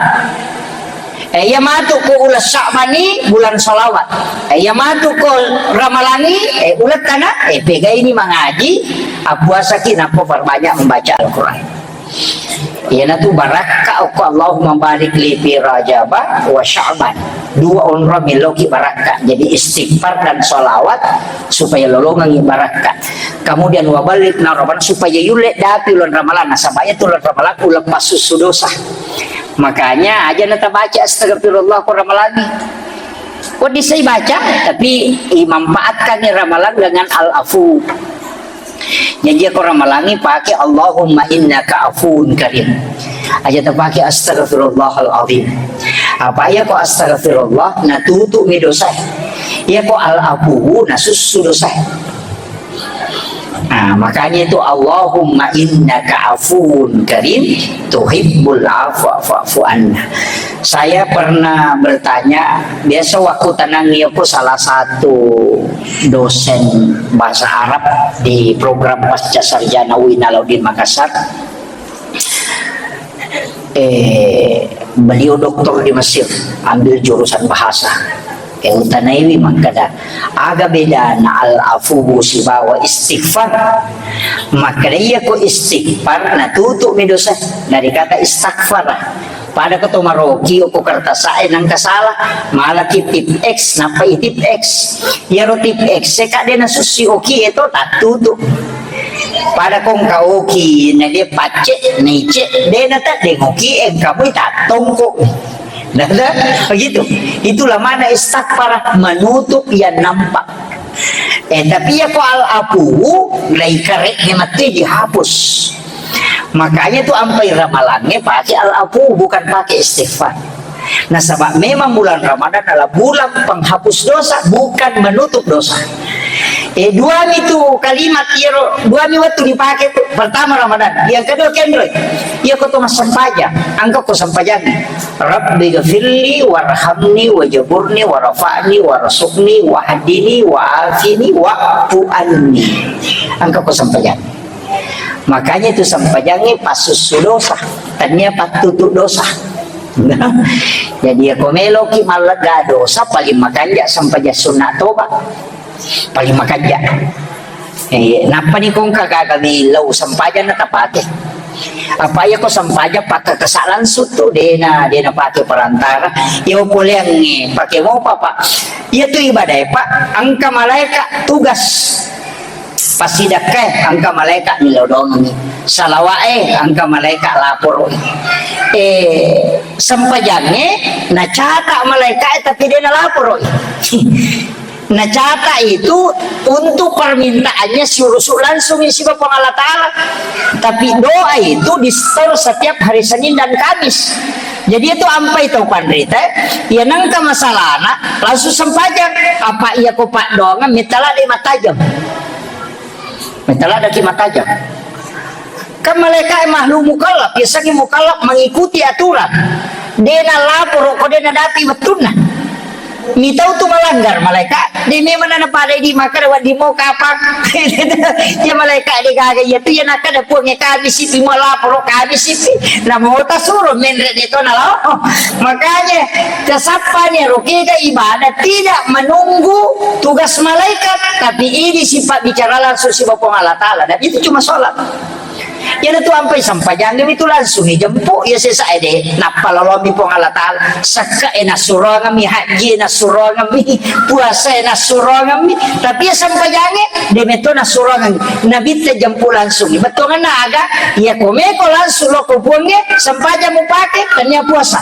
Eh, iya matu ko uleng Sya'bani bulan salawat. Eh, iya matu ko Ramalangi, eh, uleng tana, eh, pegaini mangaji, appuasaki nappa perbanyak membaca Al-Quran. Iyanatu barakka okko Allahumma barik li fi Rajaba wa Sya'ban. Dua onrong meloki barakka. Jadi istighfar dan salawat supaya lolongangi barakka. Kemudian wa ballighna Ramadan supaya yulle dapi uleng Ramalan. Nasaba iya tu uleng Ramalan uleng passussu dosa. Makanya aja natabaca astagfirullah ko Ramalangi. Ko disai baca, tapi imanfaatkan nih Ramalang dengan al-afu. Jadi ko Ramalangi pakai Allahumma innaka afuwun karim. Aja tapake astagfirullahalazim. Apa iya ko astagfirullah natutu mi dosa. Iya ko al-afu nasussu dosa. Nah, makanya itu, "Allahumma innaka afuwun karim, tuhibbul afwa fa'fu anna." Saya pernah bertanya, biasa waktu tenang ya, aku salah satu dosen bahasa Arab di program Pasca Sarjana U I N Alauddin Makassar. Eh, beliau doktor di Mesir, ambil jurusan bahasa. Eh, utanaiwi makkeda, aga bedana al-afuwu sibawa istighfar? Makkeda, iya ko istighfar, natutu'mi dosa dari kata istaghfara. Pada ko to maroki ko kertasa'e nangka salah, malaki tip X, nappa i tip X. Iyaro tip X e ka de nasussi oki e to tattutu. Pada ko engka oki na de pacce, nice, de na tadde oki e engka mui tattongko. Nah, nah, begitu. Itulah mana istaghfar, menutup yang nampak. Eh, tapi ya ko al-afuwu, lai kareknya mati dihapus. Makanya tu ampai ramalannya pakai al-afuwu, bukan pakai istighfar. Nasaba memang bulan Ramadan adalah bulan penghapus dosa, bukan menutup dosa. Eh, duami tu kalimat iyaro, duami wettu dipakai tu. Pertama Ramadan, yang kedua kenroi. Iya ko to massempajang, angka ko sempajang. Rabbi ghafirli warhamni wajaburni warfa'ni warzuqni wahdini wa'afini wa'fu anni. Angka ko sempajang. Makanya itu sempajangnge passussu dosa, tania pattutu dosa. Jadi, ya ko meloki mallega dosa, paling makanja sempajang sunna toba. Paling makanja. Eh, nappa ni kongka gaga mi lau sempajang na tapake. Apa iya ko sempajang pakkakasa langsung tu, dena, dena pake perantara. Iyo poleangnge, pake mopa, Pak. Iya tu ibadah, Pak. Angka malaika tugas. Passidakkae, angka malaika millau doangengngi. Salawa'e, angka malaika laporoi. Eh, sempajangnge, nacata malaikae, tapi de nalaporoi. Nacata itu untuk permintaannya siurusu langsung isi Puang Allah Ta'ala. Tapi doa itu di-store setiap hari Senin dan Kamis. Jadi itu ampai tau panrita, ya nangka masalahna, langsung sempajang. Apa iya ko paddoangeng, mitala de matajang. Mitala daki matajang. Kan malaika makhluk mukallaf, biasanya mukallaf mengikuti aturan. De nalaporo ko de nadapi wettunna. Mitau tu melanggar malaika, de memang na pada di maka lewat di mau kapang. Ya malaika de gaga, ya tu ya naka da puang ya kami sipi mau laporo kami sipi. Nah mau tasuro menre de to nalo. Makanya, tasappa ni rokega ibadah tidak menunggu tugas malaikat, tapi ini sifat bicara langsung si Puang Allah Ta'ala, dan itu cuma sholat. Iyanatu ampai sampajangngemi tu langsung ijempu, iya sesa ede, nappa lolomi Puang Allah Ta'ala. Sekka e nassuroangemmi, haji e nassuroangemmi, puasa e nassuroangemmi, tapi iya sampajangnge, de metto nassuroangemmi. Nabitte jempu langsung. Bettuangenna aga, iya komeko langsung loko Puangnge, sampajang mupake, tania puasa.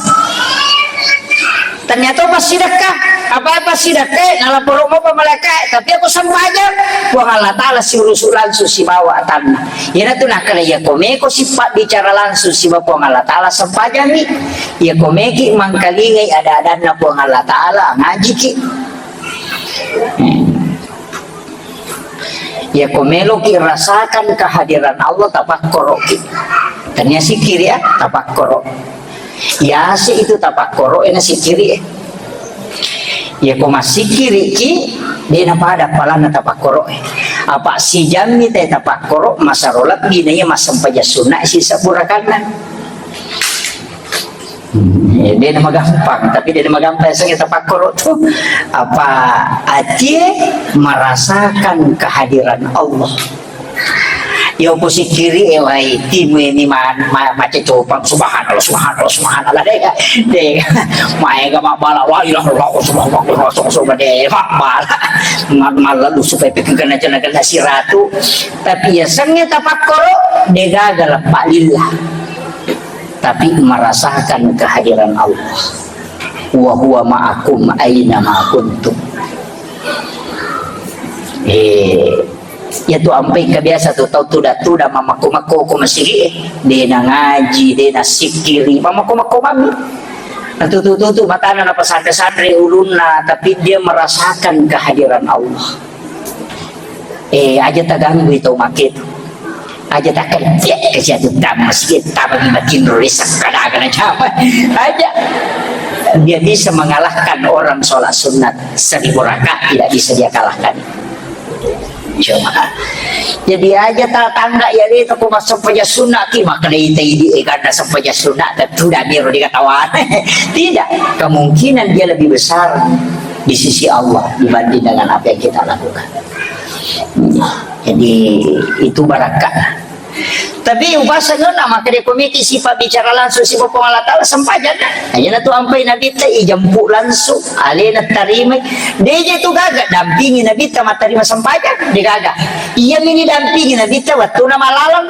Tania to passidekka, apa passidekka, nalaporo mopa malaika, tapi aku sempajang, Puang Allah Ta'ala siurusu langsung sibawa atanna. Iyanatu nakkeda, iya komeko sipabbicara langsung sibawa Puang Allah Ta'ala, sempajangi. Iya komeki mangkalingai ada-adanna Puang Allah Ta'ala, ngajiki. Hmm. Iya ko meloki rasakan kehadiran Allah, tapakkoroki. Tania sikiri ya, tapakkoro. Yase itu tapakkoro, ena sikiri e. Iya ko massikiriki, dena pada palanna tapakkoro e. Apa sijammi te tapakkoro, masaro lebbi na iya massempajang sunna sisa purakanna. Hmm, eh, de na magampang, tapi de na magampang seng tapakkoro tu. Apa atie merasakan kehadiran Allah. Yo ko sikiri e wai timu ini ma, ma, mace copang, subhanallah, subhanallah, subhanallah, de, de, maega mabbala, la ilaha illallah, subhanallah, subhanallah, subhanallah, de, mabbala. Ma, malalu supaya pikir kena, kena, kena siratu. Tapi ya seng tapakkoro, de gaga lepa lillah. Tapi merasakan kehadiran Allah. Wa huwa ma'akum aina ma kuntum. Eh, ya tu ampai kebiasa tu tau tuda-tuda mamakko-makko ko masigi, eh. De na ngaji, de na sikiri, mamakko-makko mami. Nah, tu, tu, tu, tu, matana na pesantren-santren ulunna, tapi dia merasakan kehadiran Allah. Eh, aja taganggui tau make tu. Aja takerja ke siatu tama masjid, tama di matinro, sekkadaga na jama. Aja. Dia bisa mengalahkan orang sholat sunat seribu rakaat, tidak bisa dia kalahkan. Coba. Jadi aja tatangga ya itu ko masuk paja sunat ki, maka dai tai di, eh, karena sempaja sunat, tentu dah miro dikatawa. Tidak, kemungkinan dia lebih besar. di sisi Allah dibanding dengan apa yang kita lakukan. Jadi, itu barakah. Tapi upasengenna maka dia komiki sifat bicara langsung si Puang Allah Ta'ala sempajang. Hanya tu ampai Nabi ta ijemput langsung, alena tarimai. Deje tu gaga dampingi Nabi ta mattarima sempajang, de gaga. Iya mini dampingi Nabi ta wattuna malalang.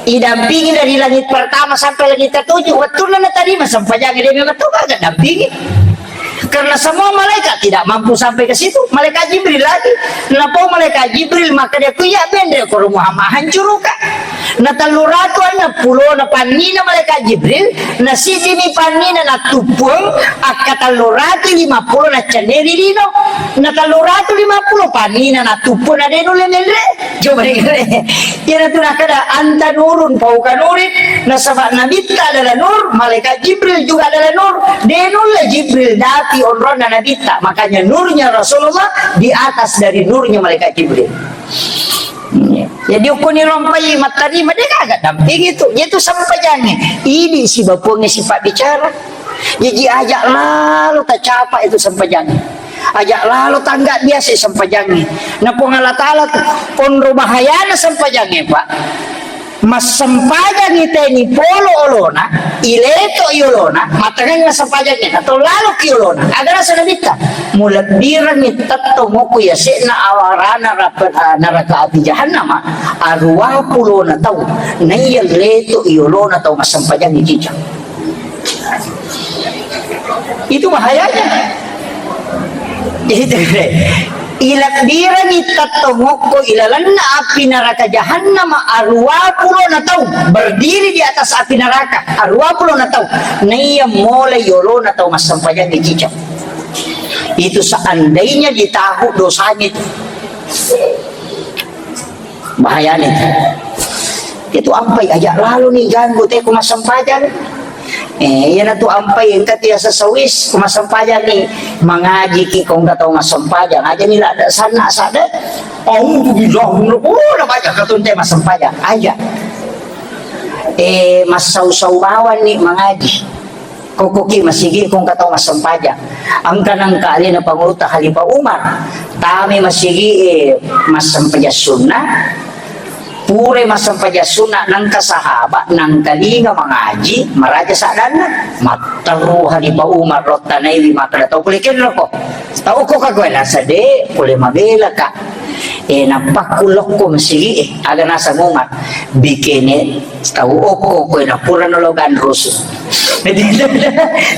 Idampingi dari langit pertama sampai langit ketujuh. Wattuna natarima sempajang, dia memang tu gaga dampingi. Karena semua malaikat tidak mampu sampai ke situ. Malaikat Jibril lagi. Napau malaikat Jibril, maka dia kuya bendre koro Muhammad hancuruka. Na tellu ratu anna pulona pannina malaikat Jibril, na sijimi pannina natuppuang, akka tellu ratu lima puluh na cenneri lino. Na tellu ratu lima puluh pannina natuppuang na de nulle menre. Coba dikere. Iyanatu nakkeda, "Anta nurun fauqa nurin." Nasaba Nabitta adalah nur, malaikat Jibril juga adalah nur. De nulle Jibril dapi onronna Nabitta. Makanya nurnya Rasulullah di atas dari nurnya malaikat Jibril. Jadi ukkuni rompai mattarima, de gaga dampingi tu. Iyetu sempajangnge. Idi sibapuangnge sifat bicara. Jaji aja lalo tacapa itu sempajangnge. Aja lalo tangga biasa sempajangnge. Na Puang Allah Ta'ala tu, onro bahayana sempajangnge, Pak. Massempajangngi teni polo olona, ileto i olona, matangenna sempajangnge, atau lalo ki olona. Agana senabitta, mulebbirangngi tettong okko yase'na awarana rap-, neraka api jahannama, arua pulona tau, naiya leto i olona tau massempajangngi cicang. Itu bahayanya. Itu. Ilebbirangngi tettong okko ilalenna api neraka jahannama arua pulona tau berdiri di atas api neraka, arua pulona tau. Naiya mole yolona tau massempajangngi cicak. Itu seandainya ditahu dosanya itu. Bahayana itu. Itu ampai aja lalo ni ganggu te ko massempajang. Eh, iyanatu ampai engka tiasa sawis ko massempajang ni, mangaji ki ko engka tau massempajang aja ni ladda sanna sadda. Auzubillah, oh, na baca katun te massempajang aja. Eh, massau-sau bawang ni mangaji. Kokkoki masigi ko engka tau massempajang. Engka nengka alena pangulutta Khalifah Umar. Tame masigi e massempajang sunna. Pure massempajang sunna nengka sahabat nangkalinga mangaji maraja saddanna. Matteru Khalifah Umar ro tanaiwi makkeda tau pole kenro ko. Tau ko ka koe nasade pole mabela ka. E nappakku lokko masigi e aga naseng Umar. Bikene Tau okko koe na purano lo ganrusu.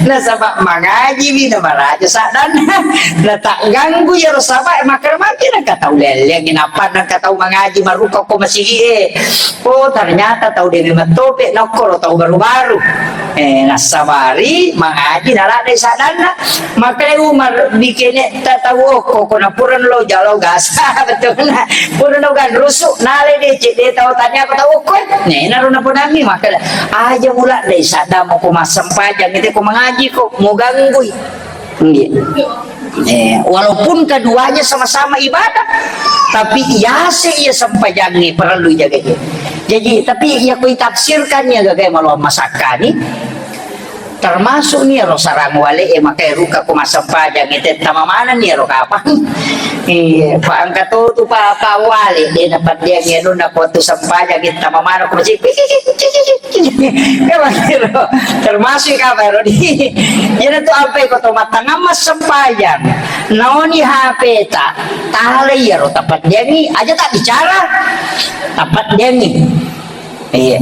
Nasaba mangaji mi na maraja saddanna. Na tak ganggu iyaro saba e makkeda maki nengka tau leleng napa nengka tau mangaji maruka ko masigi e. Oh, ternyata tau de memang tope na okko lo tau baru-baru. Eh, nassabari mangaji na ladde saddanna. Makkeda Umar, bikene ta tau okko ko na purano lo jalo gasa. Betulna. Purano ganrusu, nale de cedde tau tanya ko tau okko. Nah, enaro naponangi makkeda, aja mula dai sadda mo ko massempajang ite ko mangaji ko, mo ganggui. Nggih. Eh, walaupun keduanya sama-sama ibadah, tapi yase iya sempajangnge perlu jaga. Jadi, tapi iya ko itafsirkan ya gaga malo masakkani. Termasuk ni ro sarang wale e makai ruka ko massempajang e tetta mamana ni ro kapang. Iya, pa engka to tu pa, pa wale de na paddiang e nuna ko tu sempajang e tama mana ko masih. Termasuk kapang ro di. Iya tu ampai ko to mattangamma sempajang. Naoni H P ta, tale iya ro tapaddiangi aja tak bicara. Tapaddiangi. Iya.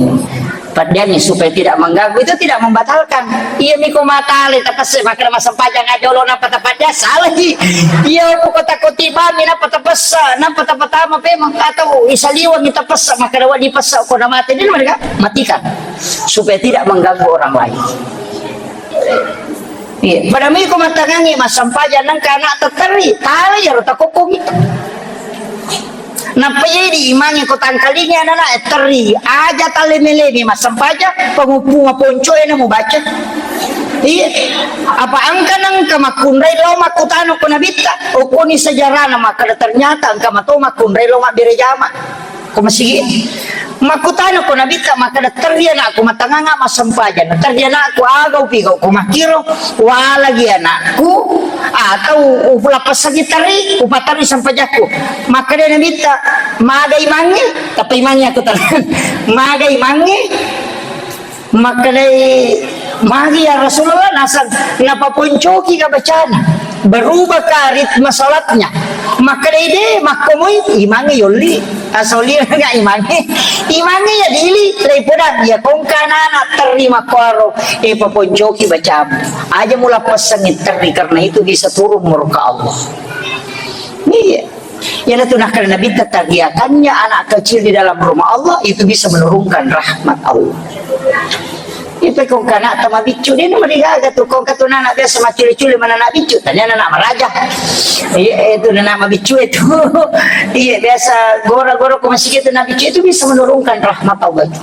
Paddiangi supaya tidak mengganggu itu tidak membatalkan. Iya miko matale tapesse makkeda massempajang aja lo napa tapaddiang salah ji. Iya poko takko tibami napa tapessa napa tapatama pemang atau isaliwangi tapessa makkeda wa dipessa ko na mate di mereka matikan supaya tidak mengganggu orang lain. Iya, pada miko mattangangi massempajang nengka anak tetteri, tale iyaro takokkongi. Nappa iya di imangi ko tangkalingi anak-anak terri, aja taleme-leme massempajang, penguppunga ponco e namo baca. Iya, apa engka nengka makkunrai lo makkutana ko nabitta, okkoni sejarahna makkeda ternyata engka mato makkunrai lo mabbere jama. Ko masigi. Makkutana ko Nabitta, makkeda, "Terri anakku, matanganga massempajang." Terri anakku, "Aga upigau ko makkiro?" "Walagi anakku, atau ulappessangi terri, upaterri sempajakku." Makkeda Nabitta, "Maga imangnge?" Tappa imangnge aku tenang. "Maga imangnge?" Makkedai, "Magi ya Rasulullah, nasang napaponcoki ka bacana, berubah ka ritme salatnya." Makkedai, "De, makkomoi, imangnge yolli." Asoli ga imangnge, imangnge ya dili, leipodang ya kongka anak terri makkuaro, e paponcoki bacamu. Aja mulappessangi terri, karena itu bisa turun murka Allah. Iya. Iyanatu nakkeda Nabitta, tagiakannya anak kecil di dalam rumah Allah itu bisa menurunkan rahmat Allah. Itu kong kana tamabiccu, de namarigaga tu, kong katu nana biasa maccule-cule mana anak biccu, tanya anak maraja. Iya, itu anak mabiccu itu. Iya, biasa gora-gora ko masih itu anak biccu itu bisa menurunkan rahmat Allah itu.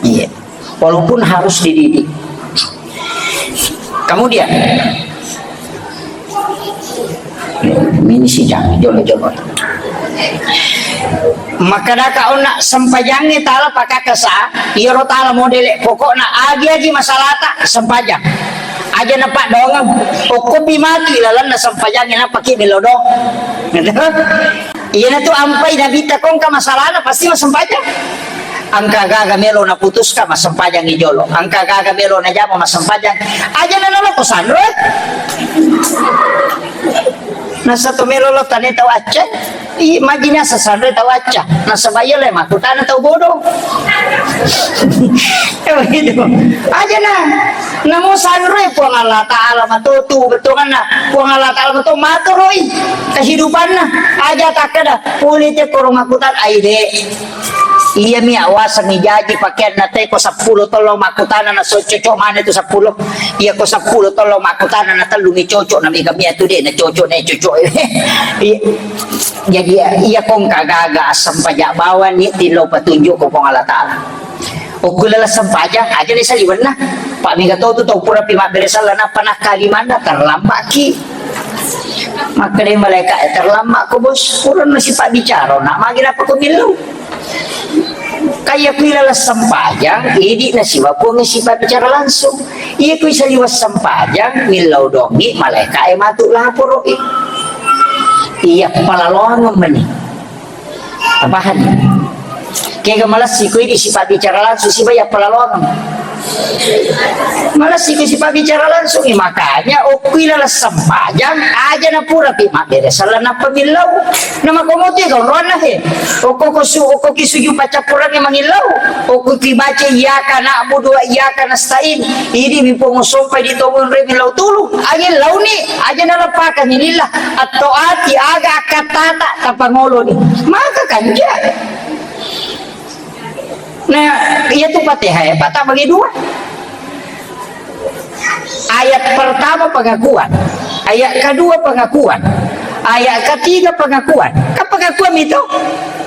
Iya. Walaupun harus dididik. Kemudian, ini sidang, jolo-jolo. Makkedaka onna sempajangnge tala pakakasa, iyaro tala modele, pokokna agi-agi masalata, sempajang. Aja napaddoangeng, okkopi matu ilalenna sempajangnge, nappaki melodong. Gitu. Iyanatu ampai Nabitta, kongka masalana pasti massempajang. Engka gaga melo naputuska, massempajangi jolo. Engka gaga melo najama, massempajang. Aja nanama ko sanro, eh. Nasa to melo lo tane tau acca. I, majinasa sanro tau acca. Nasaba iya le makkutana tau bodoh. Eh, begitu. Aja na. Namo sanroi Puang Allah Ta'ala matotu, bettuanna Puang Allah Ta'ala mato matoroi kehidupanna. Aja takkeda, pole te korong makkutana, ai de. Iyami awasengngi jaji pakeanna te ko seppulo tollo makkutana na so cocok mana tu seppulo. Iya ko seppulo tollo makkutana na tellu mi cocok, na mega mi atu de na cocok, na cocok. Iya. Jadi iya kongka gaga assempaja bawani tillo patunjuk ko Puang Allah Ta'ala. Okko laleng sempajang, aja ni saliwenna. Pak mega to tu tau pura pi mabbere sala nappa nakkalimanna terlambat ki. Makkeda malaika, "Eh, terlambat ko, Bos. Pura na sipabbicara, nak magi nappa ko millau?" Kaya kui laleng sempajang, idi na siwa Puang sipabbicara langsung. Iya kui saliweng sempajang, millau dongi, malaika e matu laporo i. Iya palaloangeng meni. Paham? Kega malessi ko idi sipabbicara langsung siba iya palaloangeng. Malessi ko sipabbicara langsung, eh, makanya okkui laleng sempajang aja na pura pi mabbere sala nappa millau. Na makomote ga onroanna he. Okko ko su-, okko ki suju paccappurangnge mangillau. Okko ki baca iyyaka na'budu wa iyyaka nasta'in. Idi mi Puang sompa di tau onroi millau tulu. Angin launi aja na leppakang lillah. Attoati aga akkattata tapangoloni. Maka kanja. Nah, iya tu Fatihah ya, Pak, tak bagi dua. Ayat pertama pengakuan, ayat kedua pengakuan, ayat ketiga pengakuan. Kan pengakuan itu?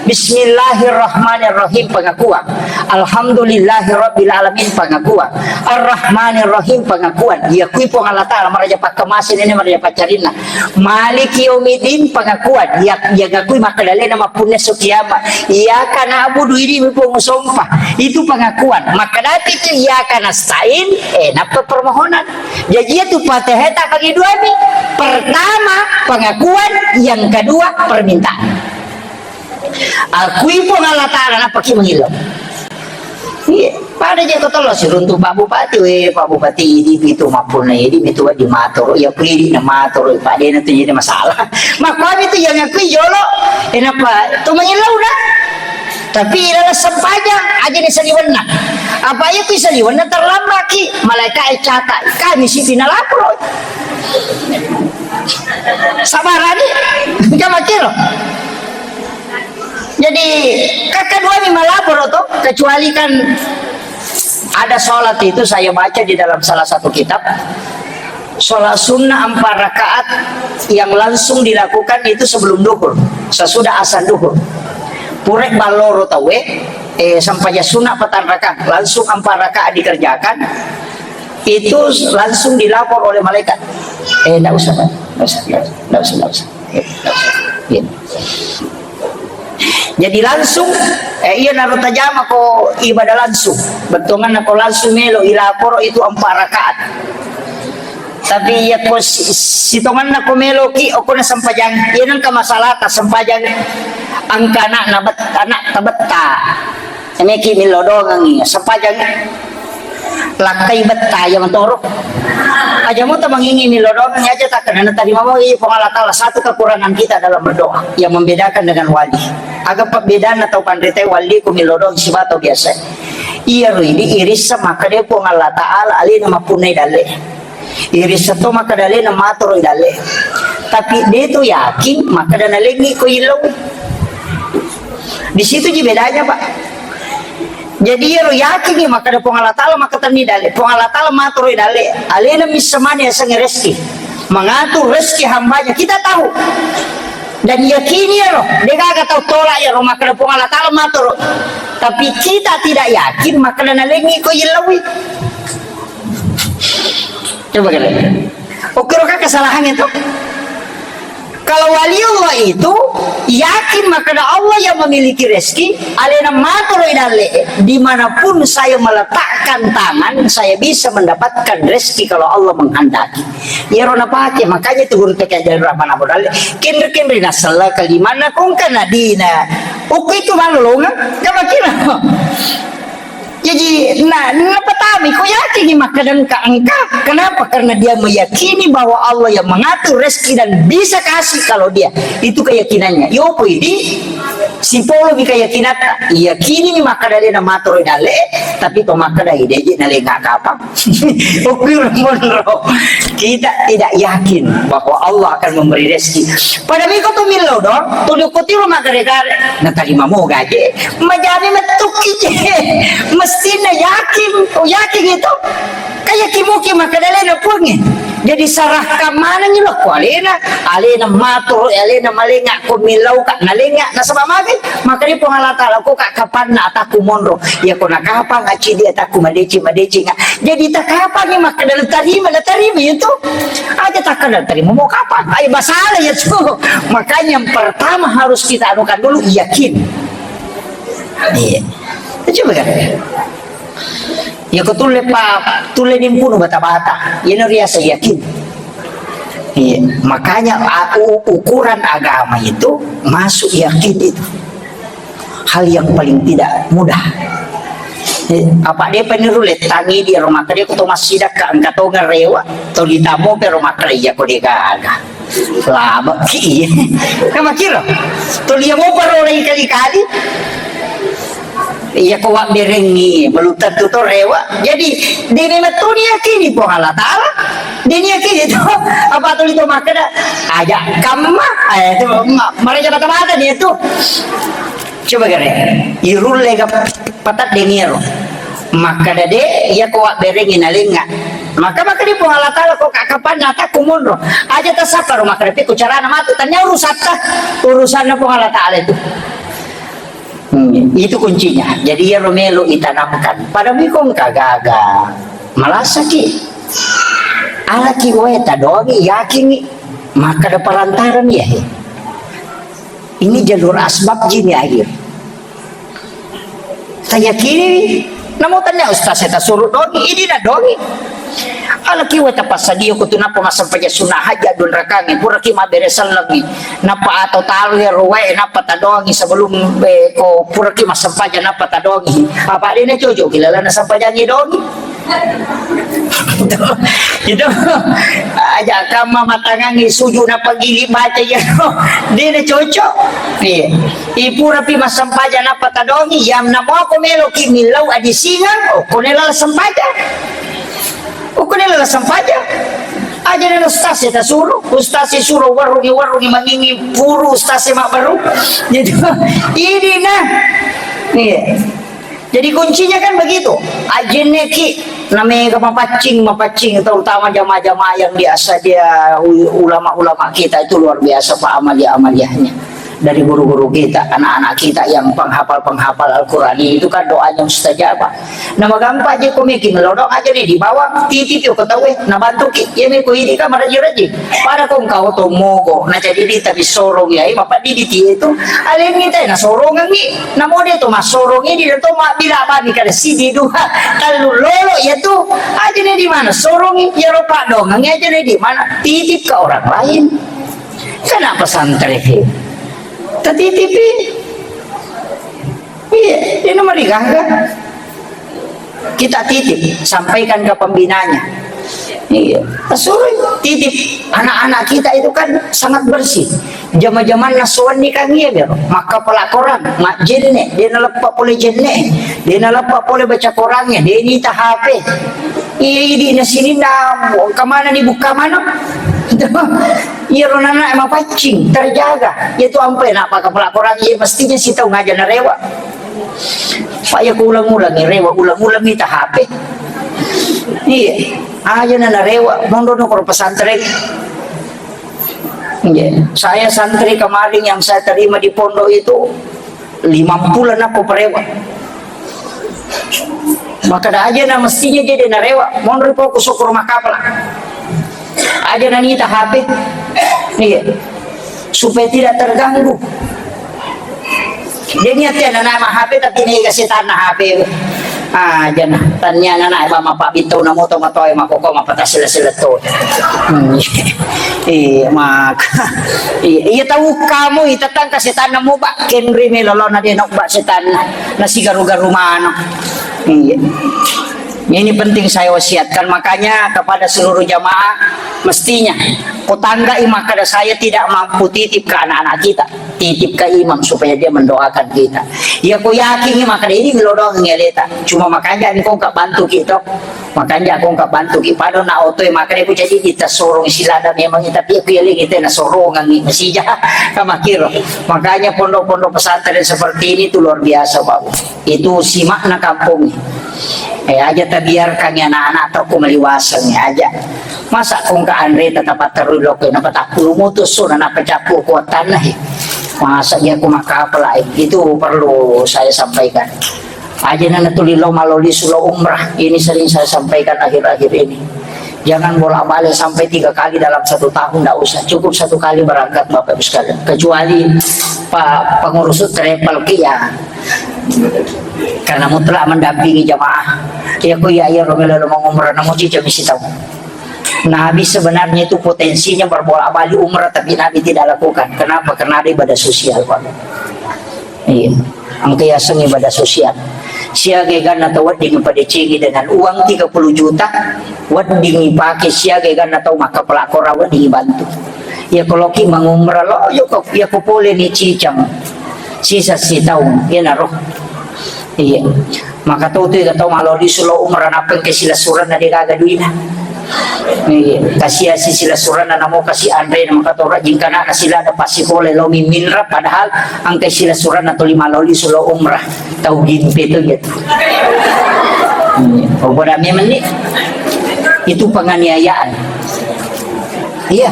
Bismillahirrahmanirrahim pengakuan. Alhamdulillahirabbil alamin pengakuan. Arrahmanirrahim pengakuan. Iya kui Puang Allah Ta'ala maraja pakkamase nene maraja paccarinna. Maliki yaumiddin pengakuan. Iya, iya gakui makkedalena mappunna esso kiamat. Iyyaka na'budu, idi mi Puang sompa. Itu pengakuan. Makkadapi tu iyyaka nasta'in, eh, nappa permohonan. Jadi itu Fatihah tak bagi dua mi. Pertama pengakuan, yang kedua permintaan. Akui Puang Allah Ta'ala, nappa ki mangillau. Iya, pada je ko tollo siruntu Pak Bupati, we Pak Bupati, idi pitu mappuna idi mitu di matoro, iya ku idi na matoro, pada na tu jadi masalah. Makkuami tu yang akui jolo, kenapa tu mangillau na? Tapi laleng sempajang aja ni saliwenna. Apa iya ku saliwenna terlambat ki, malaikat e catat, kami si pina lapor. Sabarani, enggak makiro. Jadi, kakkaduami malaporo to, kecuali kan ada sholat itu saya baca di dalam salah satu kitab. Sholat sunnah empat rakaat yang langsung dilakukan itu sebelum duhur, sesudah azan duhur. Purek balloro tawe, eh, sampaja sunnah petang rakaat, langsung empat rakaat dikerjakan. Itu langsung dilapor oleh malaikat. Eh, ndak usah, Pak. Ndak usah, ndak usah, ndak usah, ndak usah. Iya. Jadi langsung, eh, iya naro tajama ko ibadah langsung. Bettuanna ko langsung melo ilaporo itu empat rakaat. Tapi iya ko si-, sitonganna ko meloki, okona sempajang, iya nengka masalahta sempajang angka anak na bet-, anak tabetta. Meki millau doangengngi, sempajang lakkai betta iya matoro. Aja mo tamangingi millau doangengngi aja takkena natarima mo iya Puang Allah Ta'ala. Satu kekurangan kita dalam berdoa yang membedakan dengan wali. Aga pabbedaanna tau panrita wali ko millau doang sibawa tau biasa. Iyaro idi irissa makkeda Puang Allah Ta'ala alena mappunnai dalle. Irissa to makkeda alena matoro i dalle. Tapi de to yakin makkeda nalengngi ko illau. Di situ ji bedanya, Pak. Jadi iyaro yakin i makkeda Puang Allah Ta'ala makkatenni dalle. Puang Allah Ta'ala matoro i dalle. Alena missamani asengnge rezeki. Mengatur rezeki hambanya. Kita tahu. Dan yakini iyaro, de gaga tau tolak iyaro makkeda Puang Allah Ta'ala matoro. Tapi kita tidak yakin makkeda nalengngi ko illaui. Coba kalian. Oke, roka kesalahan itu. Kalau wali Allah itu yakin makkeda Allah yang memiliki rezeki, alena matoro i dalle, dimanapun saya meletakkan tangan, saya bisa mendapatkan rezeki kalau Allah menghendaki. Iyaro napake, makanya itu guru T K Jalur Rahman Abu Dalle, kenre-kenre nasella kalimanna kongka nadina. Uku itu malolonga, kamakina. Jadi, nah, napatami, ko yakin makkeda engka, engka. Kenapa? Karena dia meyakini bahwa Allah yang mengatur rezeki dan bisa kasih kalau dia. Itu keyakinannya. Yopo idi, sipolomi keyakinatta. Yakini makkeda alena matoro dalle, tapi to makkeda ide je nalenga kapang. Okui monro. Kita tidak yakin bahwa Allah akan memberi rezeki. Pada miko tu millau dong, tu dukutiro magare-gare. Natarima mo gaje. Majani mettukki je. Mestina yakin, oh, yakin itu. Kayak kimuki makkeda alena puangnge. Jadi sarahkan manengngi lo ko alena, alena matoro, alena malenga ko millau ka nalenga nasaba magi. Maka di Puang Allah Ta'ala ko ka kapanna atakku monro. Ya ko nakapang acidi atakku madeceng-madeceng. Jadi takapangi makkeda natarima, natarima itu. Aja takkeda natarima mau kapan? Ayo masalah ya tuh. Makanya yang pertama harus kita anukan dulu yakin. Iya. Coba kan. Ya ko tulle pa tulle nimpunu bata-bata. Iyana riasa yakin. Iya. Makanya aku ukuran agama itu masuk yakin itu. Hal yang paling tidak mudah. Eh, apa dia peniru letangi di rumah kerja kutu masih dah angkat tonga rewa atau ditamu ke rumah kerja kode gaga. Lama ki. Kamu kira? Tuh dia mau parolai kali-kali. Iya ko wabberengi belum tentu to rewa. Jadi dene metuni yakini Puang Allah Ta'ala. Dene yakini to apa tuli to makkeda aja kamma eh itu ma- maraja mata-mata dia tuh. Coba gare, irulle ga patadde niro. Makkeda de, iya ko wabberengi nalenga. Maka maka di Puang Allah Ta'ala ko kakapan nata kumunro. Aja tasaparo makkeda piku carana matu tanya urusatta. Urusanna Puang Allah Ta'ala itu. Hmm, itu kuncinya. Jadi iya romelo itanamkan. Pada mikong kagaga. Malasaki. Alaki wae tadongi yakingi. Maka ada perantaran ya. Ini jalur asbab jini akhir. Tayakini, namo tanya ustaz saya tasuruh dongi, ini na dongi. Alaki wa tapassadia ku tu napa massempajang sunnah hajat dua rakangi, puraki mabbere sellengi. Napa atau talu ya ruwae, napa tadongi sebelum eh, ko puraki massempajang napa tadongi. Apa dia na jojo gila na sempajangi dongi. Itu, itu aja kamma matangangi suju na pagili baca ya. Dia na cocok. Iya. Ipura pi massempajang nappa tadongi, yang namoko meloki millau adisingang, oh, konela sempajang. Oh, konela sempajang. Aja na ustaz ya tasuru, ustaz ya suru warungi warungi mangingi puru ustaz ya mabaru. Jadi ini nah. Iya. Jadi kuncinya kan begitu. Ajenne ki namega mapaccing, mapaccing terutama jamaah-jamaah yang biasa dia u- ulama-ulama kita itu luar biasa Pak amaliah-amaliahnya. dari guru-guru kita, anak-anak kita yang penghafal-penghafal Al-Quran itu kan doanya mustajabah. Nah, magampang aja komiki melodong aja nih di bawah, titip yo ke tauwe, nah bantuki. Iya me ko idi kan maraji-raji. Pada kong kau to mogo, nah jadi di tapi sorong ya, ima padi di tie itu, alengi te na sorongangi, na mode to masorongi di to ma bila bani kada sidi dua, tallu lolo ya tu, aja nih di mana sorongi, ya ropa dongangi aja nih di mana, titip ke orang lain. Kenapa santri? Tatitipi. Iya, dia nomor tiga kan? Kita titip, sampaikan ke pembinanya. Iya, suruh titip. Anak-anak kita itu kan sangat bersih. Zaman-zaman nasuan ni kan iya, maka pelakoran, mak jenne, dia naleppa pole jenne, dia naleppa pole baca korannya, dia nita H P. Iya, idi na sini na, kemana dibuka mana? Iyaro nana mapaccing, terjaga. Iya tu ampe na paka pelakoran, iya mestinya si tau ngaja narewa. Pak ya ulang-ulang rewa, ulang-ulang mita H P. Iya, aja na narewa, mondo no koro pesantren. Iya. Saya santri kemarin yang saya terima di pondok itu lima puluh na ko parewa. Maka da aja na mestinya jadi narewa, monri poko syukur makapala. Aja na nita H P. Iya. Supaya tidak terganggu. Dia niat ya nana ma H P tapi ini kasih tanah H P. Ah, jana tanya nana ma ma pabitau na moto matoe ma koko ma patah sila-sila to. Hmm. Iya, maka. Iya, iya tahu kamu, iya, tentang kasih tanah mu, Pak. Kenri me lolona dia nak, Pak, setan. Nasi garu-garu mana. Iya. Ini penting saya wasiatkan, makanya kepada seluruh jamaah, mestinya tetangga, maka saya tidak mampu titip ke anak-anak kita. Titip ke imam supaya dia mendoakan kita. Ya, ku yakin, maka ini ngelodong ngeleta. Cuma makanya ini kok bantu kita. Makanya aku nggak bantu ki pado na oto e, makanya aku jadi kita sorong silada memang, tapi aku ya lagi tena sorongan ni masija kamakiro. Makanya pondok-pondok pesantren seperti ini tuh luar biasa, Pak. Itu simakna kampung. Eh, aja tabiarkan ya anak-anak toko maliwasan ya aja. Masa kong ka anre tetap terus lo kena patapulu mutus so na pecappu kuatan he. Masa dia aku makapala, eh. Itu perlu saya sampaikan. Aja na natuli lo maloli sulo umrah. Ini sering saya sampaikan akhir-akhir ini. Jangan bolak-balik sampai tiga kali dalam satu tahun, ndak usah. Cukup satu kali berangkat, Bapak Ibu sekalian. Kecuali pa-, pengurus travel ki ya. Karena mutlak mendampingi jamaah. Ya ku ya, ya, Romelo lo mau umrah, namun cica misi tahu. Nabi sebenarnya itu potensinya berbolak-balik umrah, tapi Nabi tidak lakukan. Kenapa? Karena ada ibadah sosial, Pak. Iya. Engka yaseng ibadah sosial. Siaga ganna tau wedding padecengi dengan uang tiga puluh juta, wedding ipake siaga ganna tau makkapala kora wedding ibantu. Iya, ko loki mangumrah lo, yo ko, iya ko pole ni cicang. Sisa sitaung, iya naro. Iya. Maka tau tu tau maloli sulo umrah nappa engka silessurenna de gaga duina. Iya, kasi-asi silessurenna namo kasi anre na maka tora jingkana na sila ada pasi pole lo miminra padahal engka silessurenna tuli maloli sulo umrah. Tau gimpe tu gitu. Iya, pokoknya memang ni itu penganiayaan. Iya.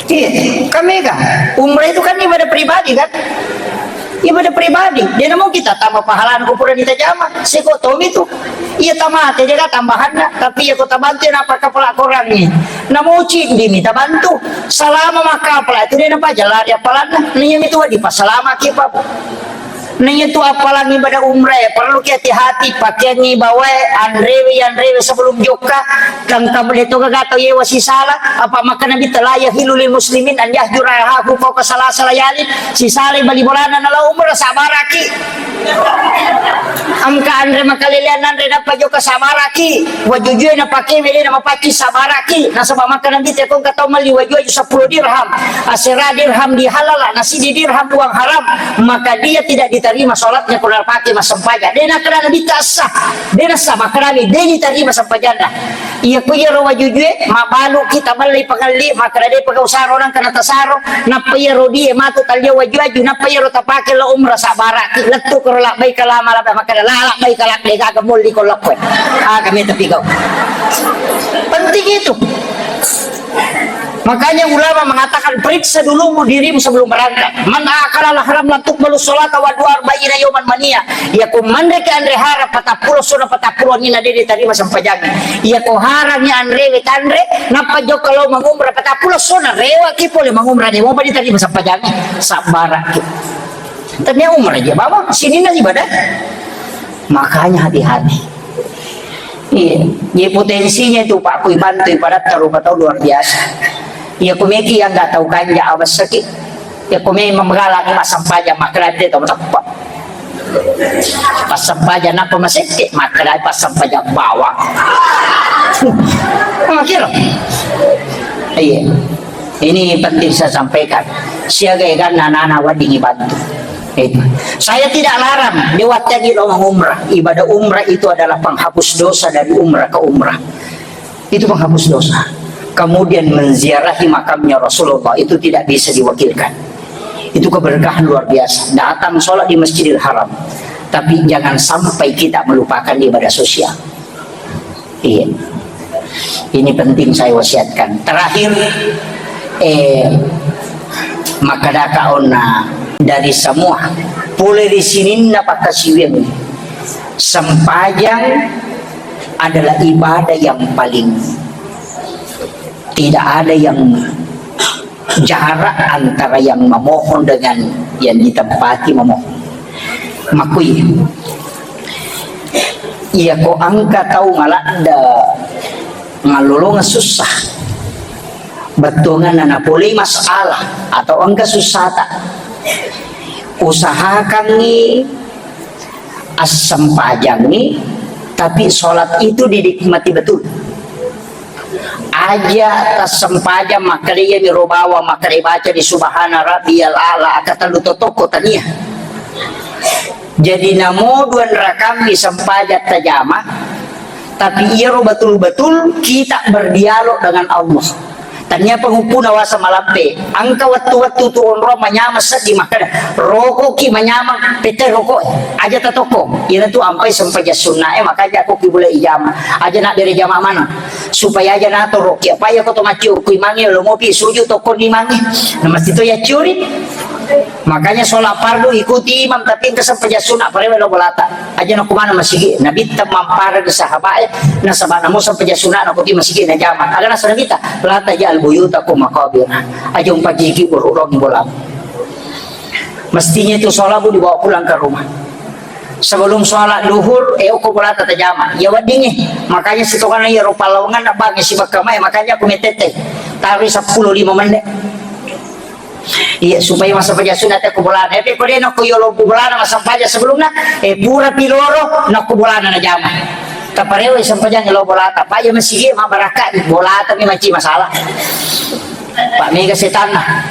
Iya, kan mega. Umrah itu kan ibadah pribadi, kan? Ibadah pribadi. Dia namo kita tambah pahalana ko pura ditajama. Seko tomi tu. Iya tamate jaga tambahanna, tapi iya ko tabantu na pakkapala korangngi. Namo cindi mi tabantu. Salama makkapala itu dia napa jalari apalanna. Nah, iya mi tu dipasalama ki, Pak. Naiya tu appalang ibadah umrah, perlu ki hati-hati, pakeangngi bawae, anrewe, anrewe sebelum jokka, tangkam de to gaga tau yewa sisala, apa makkana Nabitta la yahillu lil muslimin an yahjura akhahu fauqa salasa layalin, sisala bali bolana nala umrah sabaraki. Engka anre makalelean anre nappa jokka sabaraki, wajujue napakewe de na mapaccing sabaraki, nasaba makkana Nabitta ko engka tau melli waju-waju seppulo dirham, asera dirham dihalala, na sidi dirham uang haram, maka dia tidak diterima sholatnya kalau pakai mas sempajang. De nakkeda Nabitta sah, de nasah, makkedami de diterima sempajanna. Iya ku iyaro wajujue, mabalu kita ballai pangelli, makkeda de pegau saro nangka natasaro, nappa iyaro die matu talia waju-waju, nappa iyaro tapake lo umrah sabaraki, lettu koro labbaik lama labbaik, makkeda la labbaik la de gaga molli ko lokkoe. Ah, kami tapi kau. Penting itu. Makanya ulama mengatakan, periksa dulu dirimu sebelum berangkat. Man akala haram la tuqbalu sholata wa du'a arba'ina yauman mania. Iya ko manreki anre haram, patappulo sona patappulo nina de' ditarima sempajang. Iya ko harangngi anrewe tanre, nappa jokka lao mangumrah patappulo sona, rewaki pole mangumrah, de' mopa ditarima sempajang. Sabbaraki. Tania umrah aja, Bapak, sininna ibadah. Makanya hati-hati. Iya, jadi potensinya itu, Pak, kui bantu ibadah taruh kata luar biasa. Iya, kumeki yang nggak tahu ganja, awas sakit. Ya, kumi memegala ni massempajang, makkeda de' tau teppe'. Passempajang nappa masekke', makkeda passempajang bawang. Makiro. Iya. Ini penting saya sampaikan. Siaga eganna anak-anak weddingi bantu. Itu. Saya tidak larang, de' watteangngi lao mangumrah. Ibadah umrah itu adalah penghapus dosa dari umrah ke umrah. Itu penghapus dosa. Kemudian menziarahi makamnya Rasulullah itu tidak bisa diwakilkan. Itu keberkahan luar biasa. Datang sholat di Masjidil Haram. Tapi jangan sampai kita melupakan ibadah sosial. Iya. Ini penting saya wasiatkan. Terakhir, eh, makkadaka onna dari semua, pole ri sininna pakkasiwiang, sempajang adalah ibadah yang paling tidak ada yang jarak antara yang memohon dengan yang ditempati memohon. Makui, iya ko engka tau maladde' ngallolongeng sussa, bettuanganna napolei masalah atau engka sussata, usahakangngi assempajangngi, tapi sholat itu dinikmati betul. Aja tassempajang makkeda iyami ro bawang, makkeda baca di Subhana Rabbiyal A'la, akka tellu totokko tania. Jadi namo dua rakammi sempajang tajama, tapi iyaro betul-betul kita berdialog dengan Allah. Tania penguppuna wasa malampe, engka wettu-wettu tu onrong manyameng seddi makkeda, rokoki manyameng, pette roko, aja tatokko. Iyanatu ampai sempajang sunnae, makanya ko ki bule ijama. Aja nabbere jama maneng. Supaya aja natoro ki, apa iya ko to maccio, kui mange lo mopi suju tokko ni mange. Na mesti to yacciori. Makanya sholat fardu ikuti imam, tapi engka sempajang sunna, parewe lo bolata. Aja nakko maneng masigi, nabitta mampareng sahabae, nasaba namo sempajang sunna nakko ti masigi najama. Aga nasaba nabitta, la taj'al buyutakum maqabira. Aja umpajiki bururong bola. Mestinya itu sholatmu dibawa pulang ke rumah. Sebelum sholat duhur, eh, okko bolata tajama. Ya weddingi. Makanya sitongana iya rupa lawangan na bangi sibakka mai, makanya aku metete. Taruh sepuluh lima menit. Iya, supaya massempajang sunna te ko bolana. Eh, ko de' nokko yolo bolana massempajang sebelumna, eh, pura pi loro nokko bolana najama. Taparewe sempajang lo bolata. Pak ya masigi ma barakka bolata mi maci masalah. Pak mega setanna.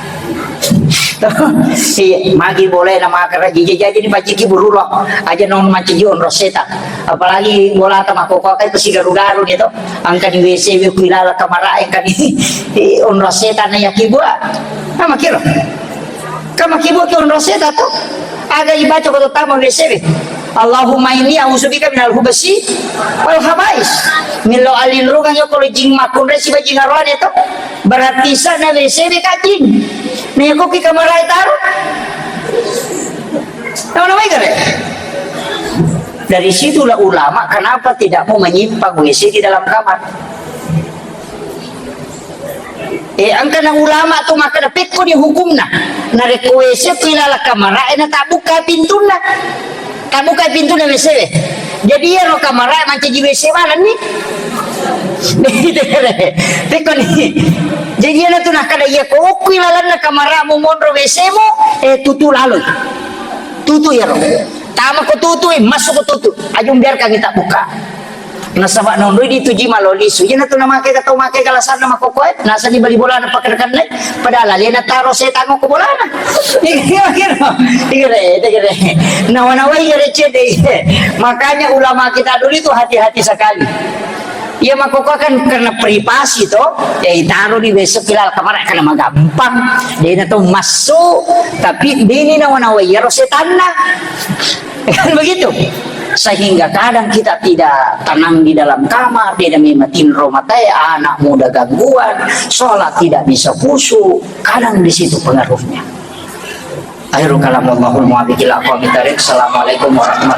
Iya, magi boleh nama keraji jadi ni paciki bururo. Aja non maci onro setan. Apalagi bolata makoko kai pesi garu-garu gitu. Angka di W C we kuilala kamara engka di onro setan na yaki bua. Nama kiro. Kama kibo ki onrong seta to. Aga ibaca ko tama W C B. Allahumma inni a'udzubika minal hubasi wal habais. Millo alinrungang yo ko jing makunrai siba jing aroane to. Berarti sana W C B ka jing. Ne ko ki kamarai taro. Nama-nama igare. Dari situlah ulama kenapa tidak mau menyimpan W C di dalam kamar. Eh, engkana ulama tu makkeda pekko ni hukumna. Narekko W C ku ilala kamara, eh, na tabbuka pintunna. Tabbuka pintunna W C we. Jadi iyaro kamara mancaji W C manenni. Pekko ni. Jadi iyana tu nakkeda iya ko okku ilalanna kamaramu monro W C mu, eh, tutu laloi. Tutu iyaro. Tama ko tutu, eh, masuk ko tutu. Ajung biarkan kita buka. Nasaba nonroi dituji malo lisu. Iyana tu namake ka tau make kalasanna makkokkoe. Nasani bali bolana pakkedekannai. Padahal alena taro setang ko bolana. Iya, iya, iya. Iya, iya, iya. Nawa-nawai iya recede. Makanya ulama kita dulu itu hati-hati sekali. Iya makkokkoe kan karena privasi to. Ya itaro di besok kilal kamar karena magampang. Dena to masuk. Tapi deni nawa-nawai iya ro setanna. Kan begitu? Sehingga kadang kita tidak tenang di dalam kamar, tidak memang tinro matae, anak muda gangguan, sholat tidak bisa khusyuk, kadang di situ pengaruhnya. Akhirul kalam, wallahul muwaffiq ila aqwamit thariq. Assalamualaikum warahmatullahi